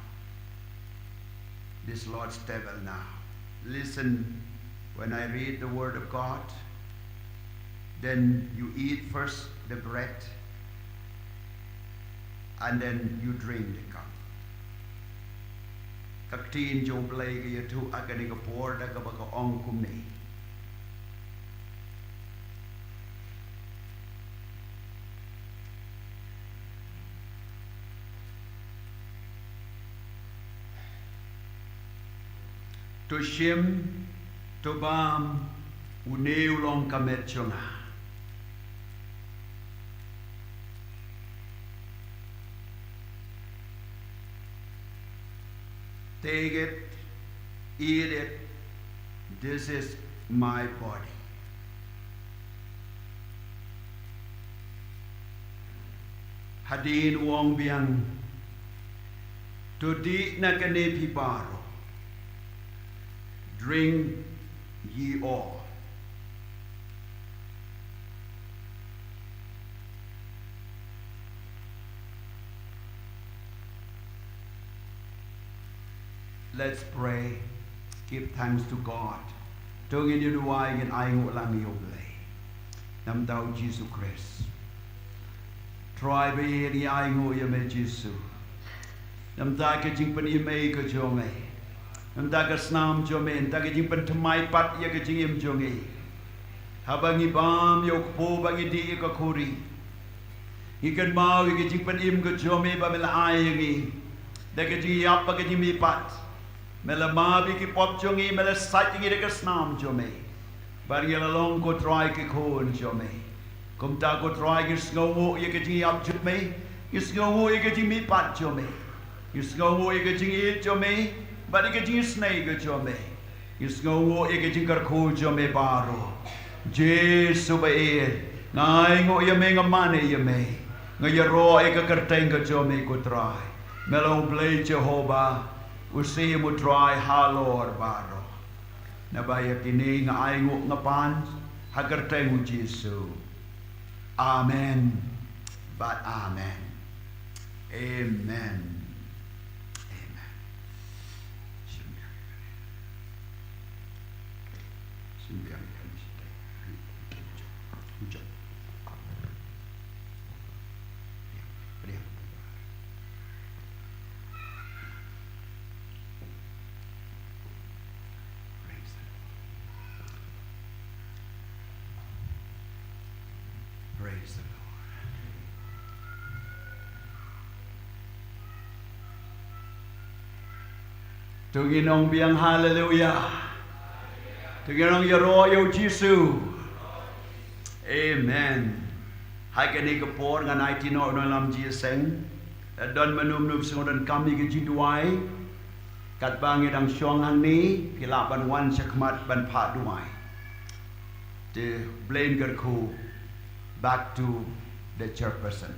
this Lord's table now. Listen, when I read the word of God, then you eat first the bread, and then you drink the cup. Ka ktien jong U Blei ka ïathuh ha kane ka por da kaba ka ong kumne. To shim, to bam, une u long ka met jong nga. Take it, eat it. This is my body. Hadien u ong biang, to dih na kane phi baroh. Drink ye all. Let's pray. Give thanks to God. To ngin ïa duwai, ngin ainguh lang ïa U Blei. Namar U Jisu Khrist. Trai ba ïeit, ngi ainguh ïa me Jisu. Namar ka jingpynim ei ka jong me. Namar ka snam jong me, namar ka jingpynthymmai pat ïa ka jingim jong ngi. Haba ngi bam ïa u kpu bad ngi dih ïa ka khuri, ngi kynmaw ïa ka jingpynim ka jong me ba me la ai ïa ngi da ka jingïap bad ka jingmihpat. Me la map ïa ki pop jong ngi, me la sait ïa ngi da ka snam jong me, bad ngi la long, ko Trai, ki khun jong me. Kumta, ko Trai, ngi sngewnguh ïa ka jingïap jong me, ngi sngewnguh ïa ka jingmihpat jong me, ngi sngewnguh ïa ka jingïeit jong me bad ïa ka jingisynei ka jong me. Ngi sngewnguh ïa ka jingkyrkhu jong me baroh. Jisu baieit, nga ainguh ïa me, nga mane ïa me, nga ïaroh ïa ka kyrteng ka jong me, ko Trai. Me long Blei Jehobah, u Syiem u Trai halor baroh. Naba ïa kine nga ainguh, nga pan ha kyrteng u Jisu. Amen bad amen. Amen. Amen. Praise the Lord. To ngin ong biang haleluia. To ngin ong ïaroh ïa u Jisu. Amen. Ha kane ka por ngan aiti noh ïa u nongïalam jingïaseng. Don mano mano ba sngewdon kam ïa ka jingduwai? Katba ngi dang shong hangne, phi lah ban wan shakhmat ban phah duwai. Te Blei un kyrkhu. Back to the chairperson.